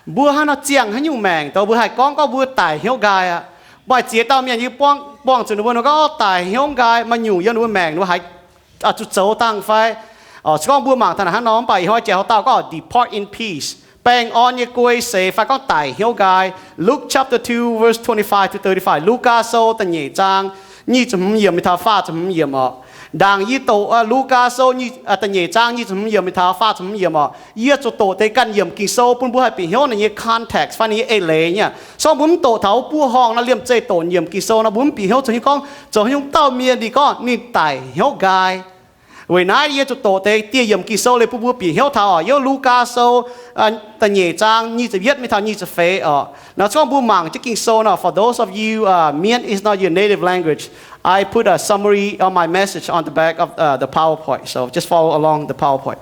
Mbuo hnangv nor ziangh haaix nyungc maengc, dongh mbuo haih gorngv gorngv mbuo daic hnyouv nqaai aqv. Maaih ziex dauh mienh yie buangh zuqc ninh mbuo, ninh mbuo gorngv daic hnyouv nqaai, maaih nyungc yiem ninh mbuo maengc ninh mbuo haiz zuqc zoux dangh fai, se gorngv mbuo mangc taux naaic hnangv nor, mv baac ih hnoi jiex haaix dauh gorngv depart in peace, baengh orn nyei guei seix fai gorngv daic hnyouv nqaai. Luke chapter two verse twenty-five to thirty-five, Lugaa Sou da'nyeic zaang nyic ziepc hmz yiemc mingh taux faah ziepc hmz yiemc oc. Ndaangc yie doqc Lugaa Sou da'nyeic zaang nyic ziepc hmz yiemc mingh taux faah ziepc hmz yiemc oc, yie zuqc doqc deix ganh yiemc Ging-Sou bun mbuo haih bieqc hnyouv ninh nyei context fai ninh nyei eix leiz nyei. Se gorngv mbuo mv doqc taux wuov buov horngh nor, liemh zeih doqc yiemc Ging-Sou nor, mbuo mv bieqc hnyouv zoux hnyouv gorngv, zoux haaix nyungc dauh mienh ninh gorngv ninh daic hnyouv nqaai. Weic naaiv yie zuqc doqc deix dieh yiemc Ging-Sou liuz bun mbuo bieqc hnyouv taux oc. Yiem Lugaa Sou da'nyeic zaang nyic ziepc yietv mingh taux nyic ziepc feix oc. Nor se gorngv mbuo mangc jienv Ging-Sou nor, for those of you, uh, Mien is not your native language, I put a summary of my message on the back of, uh, the PowerPoint, so just follow along the PowerPoint.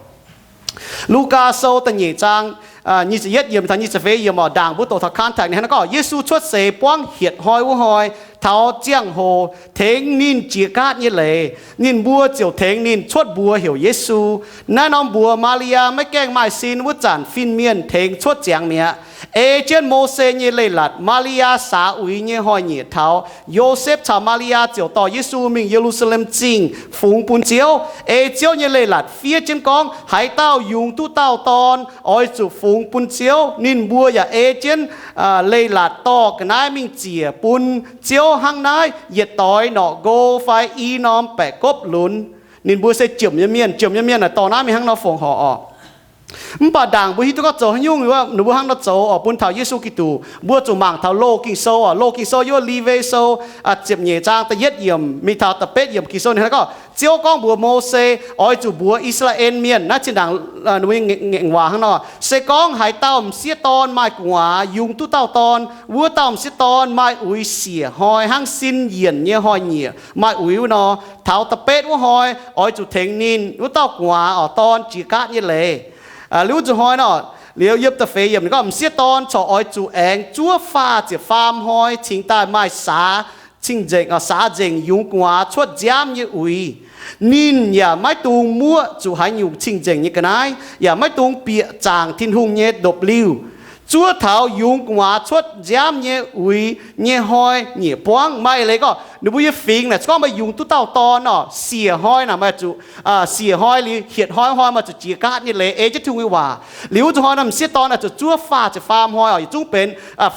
Lugaa Sou da'nyeic zaang nyic ziepc yietv yiemc taux nyic ziepc feix yiemc oc. Ndaangc mbuo doqc taux context ninh hnangv naaiv gorngv, Yesu cuotv seix buangv hietc hnoi wuov hnoi, taux ziangh hoc tengx ninh jiex gaatv nyei leiz, ninh mbuo ziouc tengx ninh cuotv mbuox heuc Yesu. Naaiv norm mbuox Maa^li^yaa maiv gaengh maaih sin wuov zanc fin-mienh tengx cuotv ziangx mi'aqv. Ei jienv Mose nyei leiz-latc, Maa^li^yaa saax uix nyei hnoi-nyieqc taux Yosepv caux Maa^li^yaa ziouc dorh Yesu mingh Ye^lu^saa^lem Zingh fungx bun Ziouv. Ei Ziouv nyei leiz-latc fiev jienv gorngv, haaix dauh yungz duqv dauh dorn oix zuqc fungx bun Ziouv. Ninh mbuo yaac ei jienv leiz-latc dorh ga'naaiv mingh ziec bun Ziouv hnangv naaiv, yietc doix norqc nqo fai i norm baeqc gopv lunx. Ninh mbuo se jomc nyei mienh. Jomc nyei mienh naaic dorh naaiv mingh hnangv nor fongc horc oc. Mv baac ndaangc mbuo hiuv duqv gorngv zoux haaix nyungc mbuo hnangv nor zoux oc, bun taux Yesu Giduc, mbuo zuqc mangc taux Loz Ging-Sou oc. Loz Ging-Sou yiem Lewi Sou ziepc nyeic zaang da'yietv yiemc mingh taux da'betv yiemc Ging-Sou ninh hnangv gorngv, Ziouv gorngv mbuox Mose, oix zuqc mbuox I^saa^laa^en Mienh, naaiv zinh ndaangc ninh mbuo ngaengc waac hnangv nor, se gorngv haaix dauh m'sieqv dorn maaih gu'nguaaz yungz duqv dauh dorn, wuov dauh m'sieqv dorn maaih uix siec hnoi hnangv sin yienc nyei hnoi-nyieqc maaih uix wuov nor, taux da'betv wuov hnoi oix zuqc tengx ninh wuov dauh gu'nguaaz oc dorn jiex gaatv nyei leiz. Liuz wuov nzunc hnoi nor, liuz yiem da'feix yiemc ninh gorngv, m'sieqv dorn corc oix zuqc aengx zuov faah ziepc faam hnoi cingx daaih maaih saax cing-nzengc, saax nzengc yungz gu'nguaaz cuotv nziaamv nyei uix. Ninh yaac maiv dungx muoqv zuqc haaix nyungc cing-nzengc nyei ga'naaiv, yaac maiv dungx bieqc zaangc Tin-Hungh nyei ndopv-liuh. Zuov taux yungz gu'nguaaz cuotv nziaamv nyei uix nyei hnoi-nyieqc buangv. Maaih eix leiz gorngv ninh mbuo nyei fingx naaic, se gorngv meih yungz duqv dauh dorn nor, siec hnoi naaic meih zuqc, siec hnoi liuz hietc hnoi hnoi meih zuqc jiex gaatv nyei leiz ei jienv Tin-Hungh nyei waac. Liuz wuov nzunc hnoi naaic m'sieqv dorn naaic zuqc zuov faah ziepc faam hnoi oc, yietc zungv benx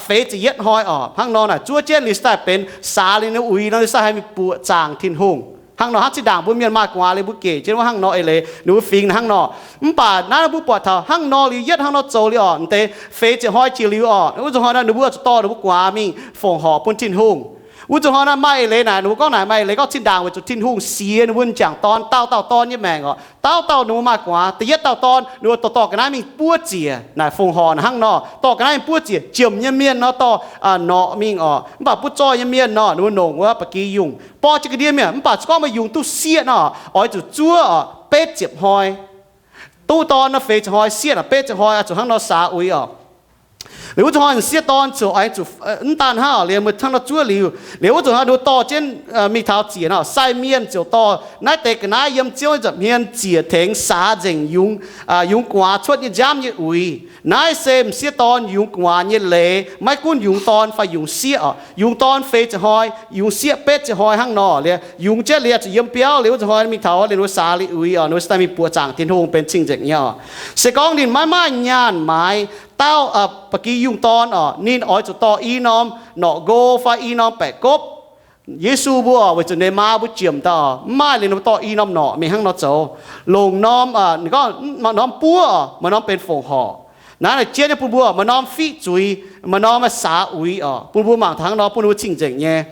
feix ziepc yietv hnoi oc. Hnangv nor naaic zuov jienv liuz daaih benx saax liuz ninh uix nor, liuz daaih haih mingh buoqc zaangc Tin-Hungh. Hnangv nor hnangv zinh ndaangc mbuo mienh maaih gu'nguaaz liuz mbuo gec jienv wuov hnangv nor eix leiz ninh mbuo fingx hnangv nor. Mv baac naaiv mbuo buatc taux hnangv nor liuz yietv hnangv nor zoux liuz oc, deix feix ziepc hnoi jiex liuz oc, wuov nzunc hnoi naaic ninh mbuo zuqc dorh ninh mbuo gu'nguaaz mingh fongc horc bun Tin-Hungh. Wuov nzunc hnoi naaic maaih eix leiz naaic ninh mbuo gorngv naaic maaih eix leiz gorngv zinh ndaangc weic zuqc Tin-Hungh sienx ninh mbuo m'jangc dorn dauh dauh dorn nyei maengc oc. Dauh dauh ninh mbuo maaih gu'nguaaz. Da'yietv dauh dorn ninh mbuo dorh dorh ga'naaiv mingh buov ziec naaic fongc horc naaic hnangv nor, dorh ga'naaiv mingh buov ziec. Jomc nyei mienh nor dorh norqc mingh oc. Mv baac butv zoih nyei mienh nor ninh mbuo nongc wuov ba'gi yungh. Borqv jienv ga'ndiev mienh. Mv baac se gorngv meih yungz duqv sieqv nor, oix zuqc zuov oc betv ziepc hnoi. Duqv dorn nor feix ziepc hnoi, sieqv naaic betv ziepc hnoi, oix zuqc hnangv nor saax uix oc. Liuz wuov nzunc hnoi m'sieqv dorn ziouc aengx zuqc, mv daan hnangv oc, liuz meih hnangv nor zuov liuz, liuz wuov nzunc hnoi ninh mbuo dorh jienv mingh taux ziec nor, sai mienh ziouc dorh naaiv deix ga'naaiv yiem Ziouv nza'hmien ziec tengx saax nzengc yungz, yungz gu'nguaaz cuotv nyei nziaamv nyei uix. Naaiv se m'sieqv dorn yungz gu'nguaaz nyei leiz, maiv gunv yungz dorn fai yungz sieqv oc. Yungz dorn feix ziepc hnoi, yungz sieqv betv ziepc hnoi hnangv nor liuz, yungz jienv liuz zuqc yiem biauv liuz wuov nzunc hnoi mingh taux liuz ninh mbuo saax liuz uix oc, ninh mbuo daaih mingh buoqc zaangc Tin-Hungh benx cing-nzengc nyei oc. Se gorngv ninh maiv maaih nyaanh maaiz dauh ba'gi yungh dorn oc, ninh oix zuqc dorh i norm norqc nqo fai i norm baeqc gopv. Yesu mbuo oc, weic zuqc ninh maa mbuo jiemc daaih oc, mv maaih liuz ninh mbuo dorh i norm norqc mingh hnangv nor zoux, longc norm, ninh gorngv maaih norm buov oc, maaih norm benx fongc horc. Naaiv naaic jienv nyei bun mbuo maaih norm fiqv zuiz, maaih norm saax uix oc, bun mbuo mangc taux hnangv nor bun ninh mbuo cing-nzengc nyei.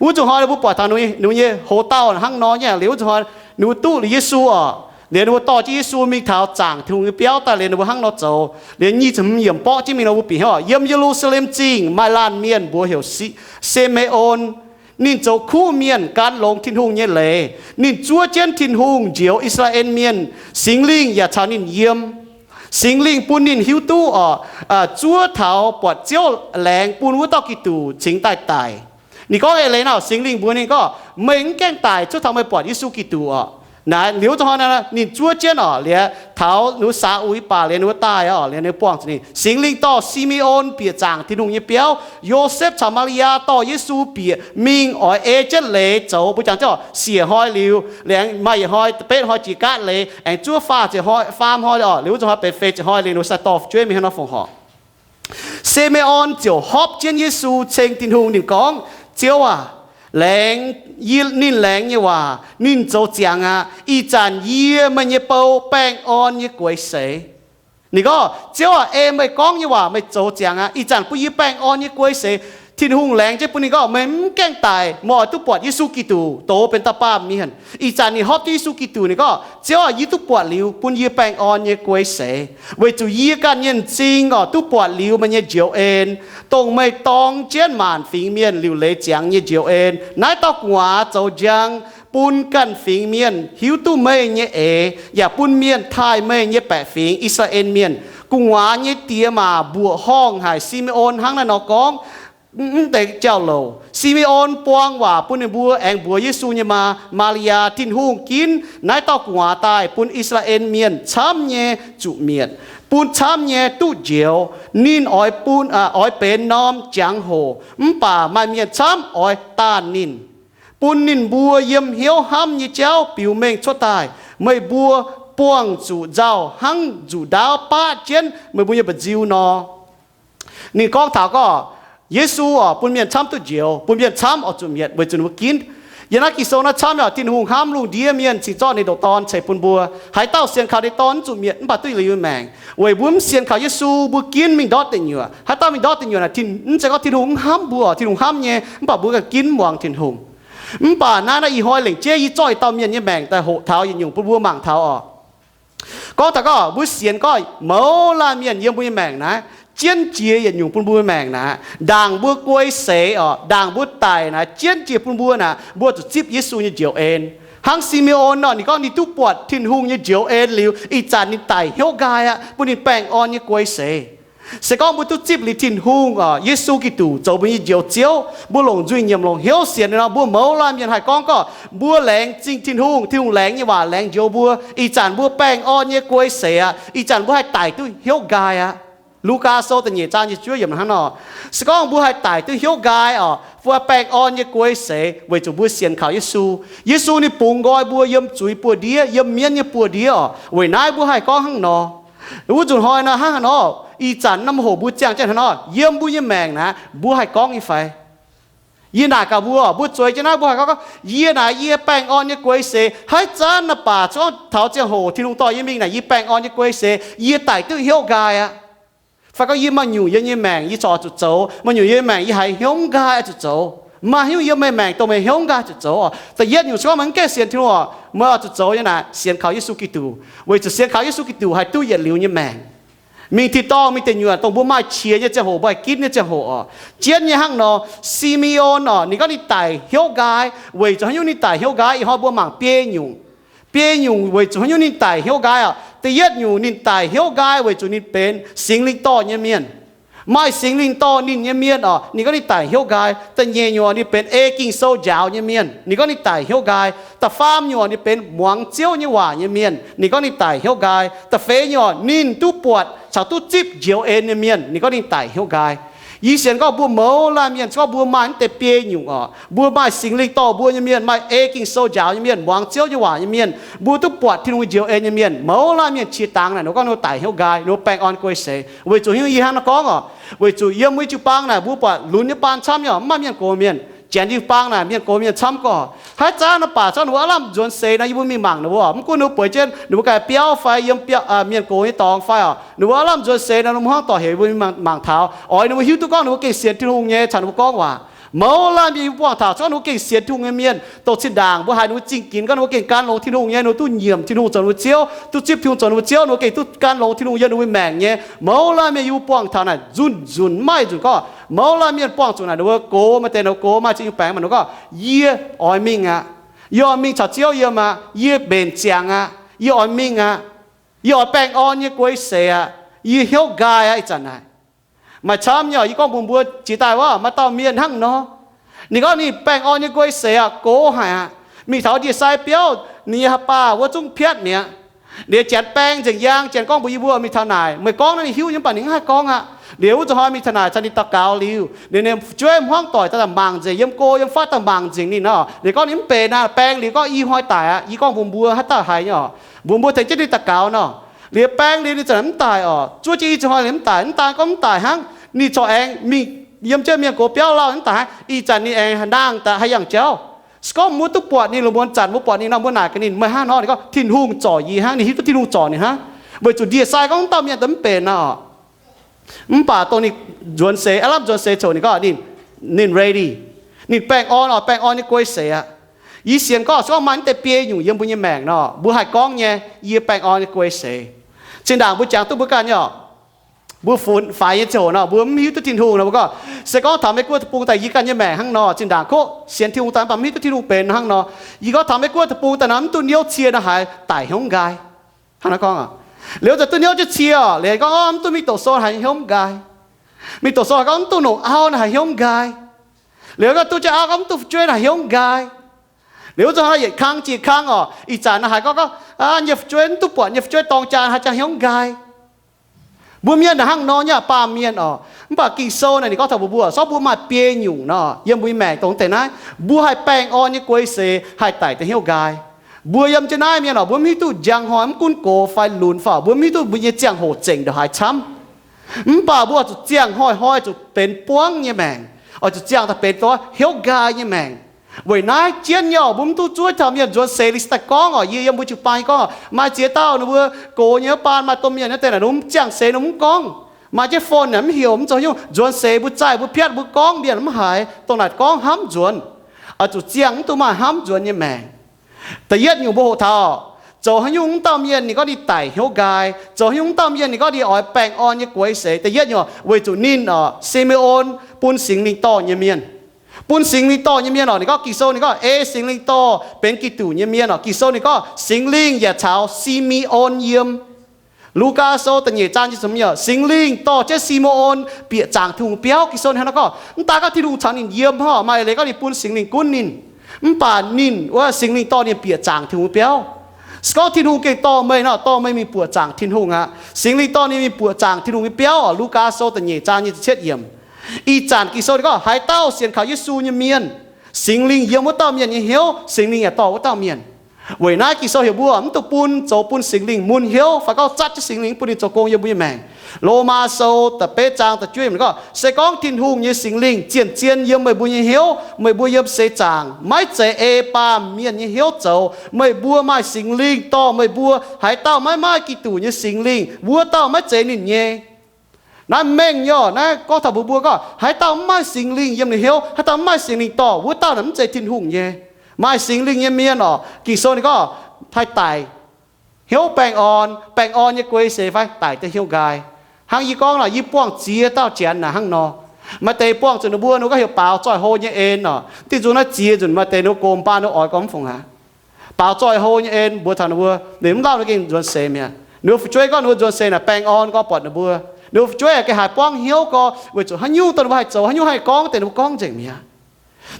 Wuov nzunc hnoi ninh mbuo buatc taux ninh mbuo nyei hoz dauh hnangv nor nyei liuz, wuov nzunc hnoi ninh mbuo duqv liuz Yesu oc, liuz ninh mbuo dorh jienv Yesu mingh taux zaangc Tin-Hungh nyei biauv daaih liuz ninh mbuo hnangv nor zoux. Liuz nyic ziepc hmz yiemc borqv jienv mingh nor mbuo bieqc hnyouv oc, yiem Ye^lu^saa^lem Zingh maaih laanh mienh mbuox heuc Si, Si^me^on. Ninh zoux kuv mienh, gan longx Tin-Hungh nyei leiz. Ninh zuov jienv Tin-Hungh njoux I^saa^laa^en Mienh. Singx Lingh yaac caux ninh yiem. Singx Lingh bun ninh hiuv duqv oc, zuov taux buatc Ziouv laengz bun wuov dauh Giduc cingx daaih daic. Ninh gorngv eix leiz nor, Singx Lingh mbuox ninh gorngv, meih mv gaengh daic cuotv taux meih buatc Yesu Giduc oc. Naaiv liuz zungv hnoi ninh zuov jienv oc, liuz taux ninh mbuo saa uix baac liuz ninh mbuo daaih oc, liuz ninh buangh zuqc ninh. Singx Lingh dorh Si^me^on bieqc zaangc Tin-Hungh nyei biauv. Yosepv caux Maa^li^yaa dorh Yesu bieqc mingh oix ei jienv leiz zoux. Mbuo jangx jienv oc, siec hnoi liuz, liuz aengx maaih yietc hnoi, betv hnoi jiex gaatv leiz, aengx zuov faah ziepc hnoi, faam hnoi oc, liuz wuov zungv hnoi benx feix ziepc hnoi liuz ninh mbuo sai-dorh fu'jueiv mingh hnangv nor fongc horc. Si^me^on ziouc hopv jienv Yesu ceng Tin-Hungh. Ninh gorngv, Ziouv aac, laengz, yie, ninh laengz nyei waac ninh zoux ziangx aqv. Ih zanc yie, meih nyei bou, baengh orn nyei gueix seix. Ninh gorngv, Ziouv aac, ei meih gorngv nyei waac meih zoux ziangx aqv. Ih zanc bun yie baengh orn nyei gueix seix. Tin-Hungh laengz jienv bun ninh gorngv, Meih mv gaengh daic, meih oix duqv buatc Yesu Giduc dox benx dauh baamh mienh. Ih zanc ninh hopv jienv Yesu Giduc, ninh gorngv, Ziouv aac, yie duqv buatc liuz, bun yie baengh orn nyei gueix seix, weic zuqc yie ganh nyei m'zing oc duqv buatc liuz meih nyei njoux en, dongh meih dorng jienv maanc fingx mienh liuc leiz ziangx nyei njoux en. Naaiv dauh gu'nguaaz zoux njang bun ganh fingx mienh hiuv duqv meih nyei eix, yaac bun mienh taaih meih nyei baeqc fingx, I^saa^laa^en Mienh. Gu'nguaaz nyei diex maac mbuoqc horngh haic Si^me^on hnangv naaiv nor gorngv. Mv deix jauv-louc, Si^me^on buang waac bun ninh mbuo aengx mbuox Yesu nyei maa, Maa^li^yaa, Tin-Hungh ginv naaiv dauh gu'nguaaz daaih bun I^saa^laa^en Mienh camv nyei zuqc mietc, bun camv nyei duqv njoux. Ninh oix bun, oix benx norm jangx-hoc, mv baac maaih mienh camv oix daanh ninh, bun ninh mbuo yiem hnyouv hnamv nyei jauv biux mengh cuotv daaih. Meih mbuo buangh zuqc nzauh hnangv nzuqc ndaauv baqv jienv meih mbuo nyei mba'nziu nor. Ninh gorngv taux gorngv Yesu oc bun mienh camv duqv njoux, bun mienh camv oix zuqc mietc weic zuqc ninh mbuo ginv. Yiem naaiv Ging-Sou naaiv camv yaac Tin-Hungh hnamv lungh ndiev mienh cingx zorqv ninh ndoqc Dorn ceix bun mbuo. Haaix dauh sienx kaux ninh Dorn mv zuqc mietc mv baac duqv yietc liuz nyei maengc. Weic mbuo mv sienx kaux Yesu, mbuo ginv mingh ndortv deic nyuoqc. Haaix dauh mingh ndortv deic nyuoqc naaic, mv zeiz gorngv Tin-Hungh mv hnamv mbuo oc, Tin-Hungh hnamv nyei, mv baac mbuo ganh ginv mv muangx Tin-Hungh. Mv baac naaiv, naaiv ih hnoi lengc jeiv yie zorqv i dauh mienh nyei maengc daaih hoqc taux yietc nyungc bun mbuo mangc taux oc. Gorngv taux gorngv mbuo sienx gorngv mouz laanh mienh yiem mbuo nyei maengc naaiv, jienv jiex yietc nyungc bun mbuo nyei maengc naaiv, ndaangc mbuo guei seix oc, ndaangc mbuo daic naaiv, jienv jiex bun mbuo naaic, mbuo zuqc zipv Yesu nyei njoux en. Hnangv Si^me^on nor, ninh gorngv ninh duqv buatc Tin-Hungh nyei njoux en liuz, ih zanc ninh daic hnyouv nqaai aqv, bun ninh baengh orn nyei guei seix. Se gorngv mbuo duqv zipv liuz Tin-Hungh oc, Yesu Giduc zoux mbuo nyei Njoux Ziouv, mbuo longc nzuih nyiemc longc hnyouv sienx nor, mbuo mouz laanh mienh haih gorngv gorngv mbuo laengz zingh Tin-Hungh, Tin-Hungh laengz nyei waac laengz njoux mbuo. Ih zanc mbuo baengh orn nyei guei seix aqv. Ih zanc mbuo haih daic duqv hnyouv nqaai aqv. Lugaa Sou da'nyeic zaang nyic ziepc juov yiemc hnangv nor. Se gorngv mbuo haih daic duqv hnyouv nqaai oc, fai baengh orn nyei guei seix weic zuqc mbuo sienx kaux Yesu. Yesu ninh bungx nqoi mbuo yiem zuiz buoz-ndiev, yiem mienv nyei buoz-ndiev oc. Weic naaiv mbuo haih gorngv hnangv nor. Wuov nzunc hnoi naaiv hnangv haaix nor, ih zanc norm hoc mbuo ziangh jienv hnangv nor, yiem mbuo nyei maengc naaiv mbuo haih gorngv nyei fai? Yie naaic gaax mbuo, mbuo zueiz jienv naaiv mbuo haih gorngv, yie naaic yie baengh orn nyei guei seix, haaix zanc naaiv baac zungv taux ziangh hoc Tin-Hungh dorh yie mingh naaic yie baengh orn nyei guei seix, yie daic duqv hnyouv nqaai aqv. Fai gorngv yie maaih nyungc yiem nyei maengc yie corc oix zuqc zoux, maaih nyungc yiem nyei maengc yie haiz hnyouv nqaai oix zuqc zoux. Maaih haaix nyungc yiem meih maengc dongh meih hnyouv nqaai zuqc zoux oc? Da'yietv nyungc se gorngv meih mv gaengh sienx Tin-Hungh oc, meih oix zuqc zoux nyei naaic sienx kaux Yesu Giduc, weic zuqc sienx kaux Yesu Giduc haih duqv yietc liuz nyei maengc. Mingh tin-dorngh mingh deic nyuoqc dongh mbuo maaih qiex nyei ziangh hoc, mbuo haih ginv nyei ziangh hoc oc. Jienv nyei hnangv nor, Si^me^on oc, ninh gorngv ninh daic hnyouv nqaai. Weic zuqc haaix nyungc ninh daic hnyouv nqaai? Ih hnoi mbuo mangc biei nyungc. Biei nyungc weic zuqc haaix nyungc ninh daic hnyouv nqaai oc? Da'yietv nyungc ninh daic hnyouv nqaai weic zuqc ninh benx Singx Lingh dorh nyei mienh. Maaih Singx Lingh dorh ninh nyei mienh oc, ninh gorngv ninh daic hnyouv nqaai. Da'nyeic nyungc oc, ninh benx ei Ging-Sou njaaux nyei mienh, ninh gorngv ninh daic hnyouv nqaai. Da'faam nyungc oc, ninh benx muangx Ziouv nyei waac nyei mienh, ninh gorngv ninh daic hnyouv nqaai. Da'feix nyungc oc, ninh duqv buatc caux duqv zipv njoux en nyei mienh, ninh gorngv ninh daic hnyouv nqaai. Yie sienx gorngv mbuo mouz laanh mienh, se gorngv mbuo maaih mv deix biei nyungc oc, mbuo maaih Singx Lingh dorh mbuo nyei mienh, maaih ei Ging-Sou njaaux nyei mienh, muangx Ziouv nyei waac nyei mienh, mbuo duqv buatc Tin-Hungh njoux en nyei mienh, mouz laanh mienh qiex dangx naaic, ninh mbuo gorngv ninh mbuo daic hnyouv nqaai, ninh mbuo baengh orn guei seix. Weic zuqc haaix nyungc yie hnangv naaiv gorngv oc? Weic zuqc yiem wuov jiu-baang naaic mbuo buatc lunx nyei baan camv nyei oc, mv maaih mienh gox mienh. Janx jiu-baang naaic mienh gox mienh camv gorqv. Haaix zanc naaiv baac se gorngv ninh mbuo aav lamh nzuonx seix nor, yie mbuo mingh mangc ninh mbuo oc, mv gunv ninh mbuo bueix jienv ninh mbuo ganh biauv fai yiem biauv, mienh gox nyei dorngx fai oc, ninh mbuo aav lamh nzuonx seix nor, ninh mbuo hnangv dorh heuc yie mbuo mingh mangc taux, oix ninh mbuo hiuv duqv gorngv ninh mbuo gengh sienx Tin-Hungh nyei caux ninh mbuo gorngv waac. Mouz laanh mienh yie mbuo buangh taux se gorngv ninh mbuo gengh sienx Tin-Hungh nyei mienh, dongh zinh ndaangc mbuo haiz ninh mbuo zingh ginx gorngv ninh mbuo gengh gan longx Tin-Hungh nyei, ninh mbuo duqv nyiemc Tin-Hungh zoux ninh mbuo Ziouv, duqv zipv Tin-Hungh zoux ninh mbuo Ziouv, ninh mbuo gengh duqv gan longx Tin-Hungh yiem ninh mbuo maengc nyei. Mouz laanh mienh yie mbuo buangh taux naaic nzunc nzunc, mv maaih nzunc gorngv mouz laanh mienh buangh zuqc naaic ninh mbuo gox, maaih deix ninh mbuo gox maaih ziex nyungc baengc, maaih ninh mbuo gorngv, yie oix mingh aqv. Yie oix mingh caux Ziouv yiem aqv. Yie mbenc ziangx aqv. Yie oix mingh aqv. Yie oix baengh orn nyei guei seix aqv. Yie hnyouv nqaai aqv ih zanc naaic. Maaih camv nyei oc, yie gorngv mbuox mbuo jiex daaih wuov, maaih dauh mienh hnangv nor. Ninh gorngv ninh baengh orn nyei guei seix aqv, gox haic aqv. Mingh taux ndie-sai biauv, ninh nyei haaix baah wuov zungv piatv mi'aqv. Liuz janx baeng nzengc yaang, janx gorngv mbuox yie mbuo mingh taux naaic, meih gorngv naaiv ninh hiuv nyei, mv baac ninh mv haih gorngv aqv. Liuz wuov zanc hnoi mingh taux naaic, caux ninh daux gaux liuz, ninh nyei fu'jueiv hmuangv doic daaih mangc nzengc, yiem go yiem fatv daaih mangc nzengc ninh nor. Ninh gorngv ninh mv benx aqv. Baeng liuz gorngv i hnoi daic aqv. Yie gorngv mbuox mbuo haaix dauh haiz nyei oc. Mbuox mbuo tengx jienv ninh daux gaux nor. Liuz baeng liuz ninh zanc mv daic oc. Zuov jienv i zanc hnoi ninh mv daic, mv daan gorngv mv daic hnangv. Ninh corc aengx mingh yiem jienv mienh gox biauv lauh mv daic hnangv. Ih zanc ninh aengx haih nangh daaih haih yangh jauv. Se gorngv mbuo duqv buatc ninh, lungh muonz zanc mbuo buatc ninh nor, mbuo naaic gaax ninh, meih hnangv nor? Ninh gorngv, Tin-Hungh zorc yie hnangv. Ninh hiuv duqv Tin-Hungh zorc ninh hnangv. Weic zuqc ndie-sai gorngv wuov dauh mienh daaih mv benx aqv oc. Mv baac dongh ninh nzuonx seix, aav lamh nzuonx seix coc, ninh gorngv ninh, ninh ready. Ninh baengh orn oc, baengh orn nyei guei seix aqv. Yie sienx gorngv se gorngv maaih naaiv deix biei nyungc yiem mbuo nyei maengc nor, mbuo haih gorngv nyei, yie baengh orn nyei guei seix. Zinh ndaangc mbuo jangx duqv mbuo ganh nyei oc. Mbuo funx faix nyei ziangh hoc nor, mbuo mv hiuv duqv Tin-Hungh nor, mbuo gorngv, se gorngv taux Mei-Guoqv deic-bung daaih yie ganh nyei maengc hnangv nor, zinh ndaangc kov sienx Tin-Hungh daaih mv baac mv hiuv duqv Tin-Hungh benx hnangv nor. Yie gorngv taux Mei-Guoqv deic-bung daaih nor, mv duqv hnyouv cie nor haaix daic hnyouv nqaai. Hnangv naaiv gorngv, liuz zanc duqv hnyouv jienv cie oc, liuz gorngv mv duqv mingh doqc sou haaix hnyouv nqaai. Mingh doqc sou haaix gorngv mv duqv longc auv nor haaix hnyouv nqaai. Liuz gorngv duqv jienv auv gorngv mv duqv fu'jueiv nor haaix hnyouv nqaai. Liuz wuov zanc hnoi yietc kang jiex kang oc, ih zanc nor haaix gorngv, gorngv nyei fu'jueiv mv duqv buatc nyei fu'jueiv dorng jaa haaix jaa hnyouv nqaai. Mbuo mienh naaic hnangv nor nyei aqv, baamh mienh oc. Mv baac Ging-Sou naaic ninh gorngv taux mbuox mbuo, se gorngv mbuo maaih biei nyungc nor, yiem mbuo nyei maengc dongh deix naaiv, mbuo haih baengh orn nyei guei seix haih daic deix hnyouv nqaai. Mbuo yiem jienv naaiv mienh oc, mbuo mv hiuv duqv njang hnoi mv gunv gox fai lunx fai, mbuo mv hiuv duqv mbuo nyei ziangh hoc zengc ndongc haaix camv. Mv baac mbuo oix zuqc ziangh hnoi-hnoi zuqc benx buangv nyei maengc, oix zuqc ziangh daaih benx dongh hnyouv nqaai nyei maengc. Weic naaiv jienv nyei oc, mbuo mv duqv zuov taux mienh nzuonx seix liuz se daaih gorngv oc. Yie yiem mbuo jiu-baang gorngv, maaih ziex dauh ninh mbuo gox nyei wuov baan, maaih domh mienh nyei deix naaic, ninh mbuo mv ziangh seix ninh mbuo mv gorngv. Maaih jienv phone naaic mv heuc, mv zoux haaix nyungc, nzuonx seix mbuo zaih mbuo piatv mbuo gorngv mienh mv haiz, dongh naaic gorngv hnamv nzuonx. Oix zuqc ziangh mv duqv maaih hnamv nzuonx nyei maengc. Da'yietv nyungc mbuo hoqc taux, zoux haaix nyungc wuov dauh mienh ninh gorngv ninh daic hnyouv nqaai, zoux haaix nyungc wuov dauh mienh ninh gorngv ninh oix baengh orn nyei guei seix. Da'yietv nyungc weic zuqc ninh oc, Si^me^on bun Singx Lingh dorh nyei mienh. Bun Singx Lingh dorh nyei mienh oc, ninh gorngv Ging-Sou ninh gorngv ei Singx Lingh dorh benx Giduc nyei mienh oc. Ging-Sou ninh gorngv Singx Lingh yaac caux Si^me^on yiem. Lugaa Sou da'nyeic zaang nyei, Singx Lingh dorh jienv Si^me^on bieqc zaangc Tin-Hungh biauv. Ging-Sou hnangv naaiv gorngv, mv daan gorngv Tin-Hungh caux ninh yiem hnangv, maaih leiz gorngv ninh bun Singx Lingh gunv ninh. Mv baac ninh wuov Singx Lingh dorh ninh bieqc zaangc Tin-Hungh biauv. Se gorngv Tin-Hungh gengh dorh meih nor, dorh meih mingh buoqc zaangc Tin-Hungh aqv. Singx Lingh dorh ninh mingh buoqc zaangc Tin-Hungh nyei biauv oc. Lugaa Sou da'nyeic zaang nyei ziepc cietv yiemc. Ih zanc Ging-Sou ninh gorngv haaix dauh sienx kaux Yesu nyei mienh, Singx Lingh yiem wuov dauh mienh nyei hnyouv, Singx Lingh yaac dorh wuov dauh mienh. Weic naaiv Ging-Sou heuc mbuo mv dungx bun, zoux bun Singx Lingh mun hnyouv fai gorngv zatv jienv Singx Lingh bun ninh zoux gong yiem mbuo nyei maengc. Lomaa Sou da'betv zaang da'juov yiemc gorngv, se gorngv Tin-Hungh nyei Singx Lingh zien-zien yiem meih mbuo nyei hnyouv, meih mbuo yiem seix zaangc maiv zeiz ei baamh mienh nyei hnyouv zoux. Meih mbuo maaih Singx Lingh dorh meih mbuo. Haaix dauh maiv maaih Giduc nyei Singx Lingh, wuov dauh maiv zeiz ninh nyei. Naaiv mengh nyei oc. Naaiv gorngv taux mbuox mbuo gorngv, haaix dauh mv maaih Singx Lingh yiem ninh hnyouv, haaix dauh mv maaih Singx Lingh dorh, wuov dauh naaic mv zeiz Tin-Hungh nyei. Maaih Singx Lingh nyei mienh oc, Ging-Sou ninh gorngv haih daic hnyouv baengh orn, baengh orn nyei guei seix fai daic deix hnyouv nqaai. Hnangv yie gorngv nor, yie buangh ziex dauh janx naaic hnangv nor. Maaih deix buangh zuqc ninh mbuo, ninh mbuo gorngv heuc baaux zoih hlo nyei en oc. Dih nzunc naaiv ziex nzunc maaih deix ninh mbuo gox baan ninh mbuo oix gorngv mv fungc aqv. Baaux zoih hlo nyei en mbuox taux ninh mbuo, ninh mv lauh ninh gengh nzuonx seix mi'aqv. Ninh mbuo fu'jueiv gorngv ninh mbuo nzuonx seix naaic baengh orn gorx buatc ninh mbuo. Ninh mbuo fu'jueiv gengh haiz buangv hnyouv gorx weic zuqc haaix nyungc dongh ninh mbuo haih zoux, haaix nyungc haih gorngv deix ninh mbuo gorngv nzengc mi'aqv.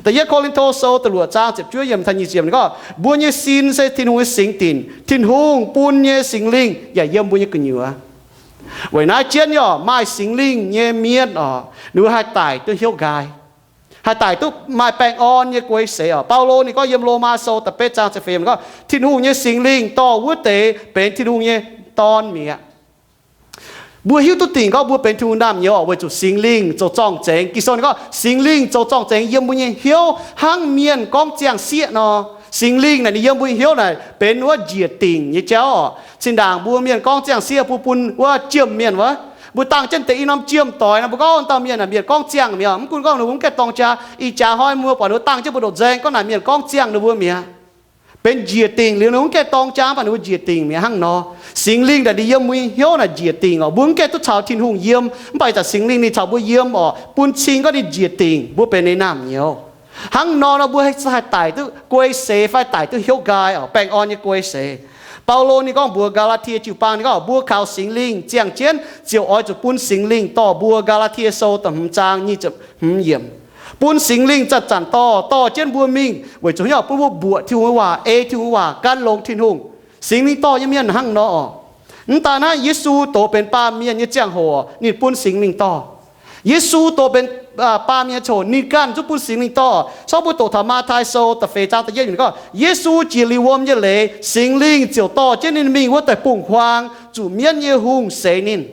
Da'yietv Ko^lin^to Sou da'luoqc zaang ziepc juov yiemc taux nyic ziepc yiemc ninh gorngv, mbuo nyei sin se Tin-Hungh nyei singx dinc. Tin-Hungh bun nyei Singx Lingh yaac yiem mbuo nyei gu'nyuoz. Weic naaiv jienv nyei oc, maaih Singx Lingh nyei mienh oc, ninh mbuo haih daic duqv hnyouv nqaai, haih daic duqv maaih baengh orn nyei guei seix oc. Baulo ninh gorngv yiem Lomaa Sou da'betv zaang ziepc feix yiemc ninh gorngv, Tin-Hungh nyei Singx Lingh dorh wuov deix benx Tin-Hungh nyei dorn mi'aqv. Mbuo hiuv duqv dingc gorngv mbuo benx Tin-Hungh naamh nyouz oc, weic zuqc Singx Lingh zoux zorng-zengx. Ging-Sou ninh gorngv Singx Lingh zoux zorng-zengx yiem mbuo nyei hnyouv hnangv mienh gorngv ziangh sieqv nor. Singx Lingh naaic ninh yiem mbuo nyei hnyouv naaic benx wuov njiec dingc nyei jauv oc. Zinh ndaangc mbuo mienh gorngv ziangh sieqv, mbuo bun wuov jiem mienh wuov, mbuo dangh jienv deix i norm jiem doix nor, mbuo gorngv wuov dauh mienh naaic mienh gorngv ziangh mi'aqv. Mv gunv gorngv ninh mbuo mv gaengh dorng jaa, ih jaax hnoi mbuo buatc ninh mbuo dangh jienv mbuo ndoqc nzaeng gorngv naaic mienh gorngv ziangh ninh mbuo mi'aqv. Benx njiec dingc liuz ninh mbuo mv gaengh dorng jaa, mv baac ninh mbuo njiec dingc mi'aqv hnangv nor. Singx Lingh naaic ninh yiem mbuo nyei hnyouv naaic njiec dingc oc. Mbuo mv gaengh duqv caux Tin-Hungh yiem, mv baac ih zanc Singx Lingh ninh caux mbuo yiem oc, bun cing gorngv ninh njiec dingc mbuo benx ninh naamh nyouz. Hnangv nor nor mbuo haih daic duqv guei seix fai daic duqv hnyouv nqaai oc, baengh orn nyei guei seix. Baulo ninh gorngv mbuox Gaa^laa^tie jiu-baang, ninh gorngv mbuo kaux Singx Lingh ziangh jienv ziouc oix zuqc bun Singx Lingh dorh mbuo. Gaa^laa^tie Sou da'hmz zaang nyic ziepc hmz yiemc. Bun Singx Lingh zanc-zanc dorh, dorh jienv mbuo mingh weic zuqc haaix nyungc? Bun mbuo mbuoqc Tin-Hungh nyei waac, ei Tin-Hungh nyei waac, gan longx Tin-Hungh. Singx Lingh dorh nyei mienh hnangv nor oc. Mv daan hnangv, Yesu doqc benx baamh mienh nyei ziangh hoc, ninh bun Singx Lingh dorh. Yesu doqc benx baamh mienh nyei ziangh hoc, ninh ganh zungv bun Singx Lingh dorh. Corc mbuo doqc taux Matv^taai Sou da'feix zaang da'yietv yiemc gorngv, Yesu jiex liuz wuom nyei leiz, Singx Lingh ziouc dorh jienv ninh mingh wuov deix bungx-huaang, zuqc mienv nyei hungh seix ninh.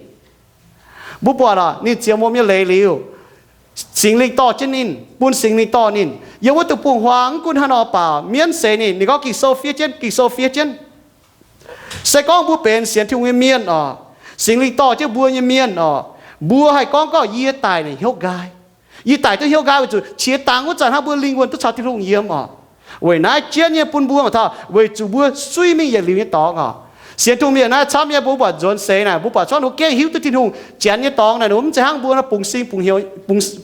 Mbuo buatc oc, ninh jiex wuom nyei leiz liuz, Singx Lingh dorh jienv ninh, bun Singx Lingh dorh ninh yiem wuov deix bungx-huaang. Mv gunv hnangv nor, mv baac mienv seix ninh. Ninh gorngv Ging-Sou fiev jienv, Ging-Sou fiev jienv, se gorngv mbuo benx sienx Tin-Hungh nyei mienh oc, Singx Lingh dorh jienv mbuo nyei mienh oc, mbuo haih gorngv gorqv, yie daic naaic hnyouv nqaai. Yie daic duqv hnyouv nqaai weic zuqc qiex dangx wuov zanc hnangv mbuo lingh wuonh duqv caux Tin-Hungh yiem oc. Weic naaiv jienv nyei bun mbuo mangc taux, weic zuqc mbuo suiv mingh yietc liuz nyei dorngx oc. Sienx Tin-Hungh mienh naaiv camv nyei, mbuo buatc nzuonx seix naaic, mbuo buatc cuotv ninh mbuo gengh hiuv duqv Tin-Hungh Janx nyei dorngx naaic, ninh mbuo mv zeiz hnangv mbuo bungx-sing bungx-hnyouv,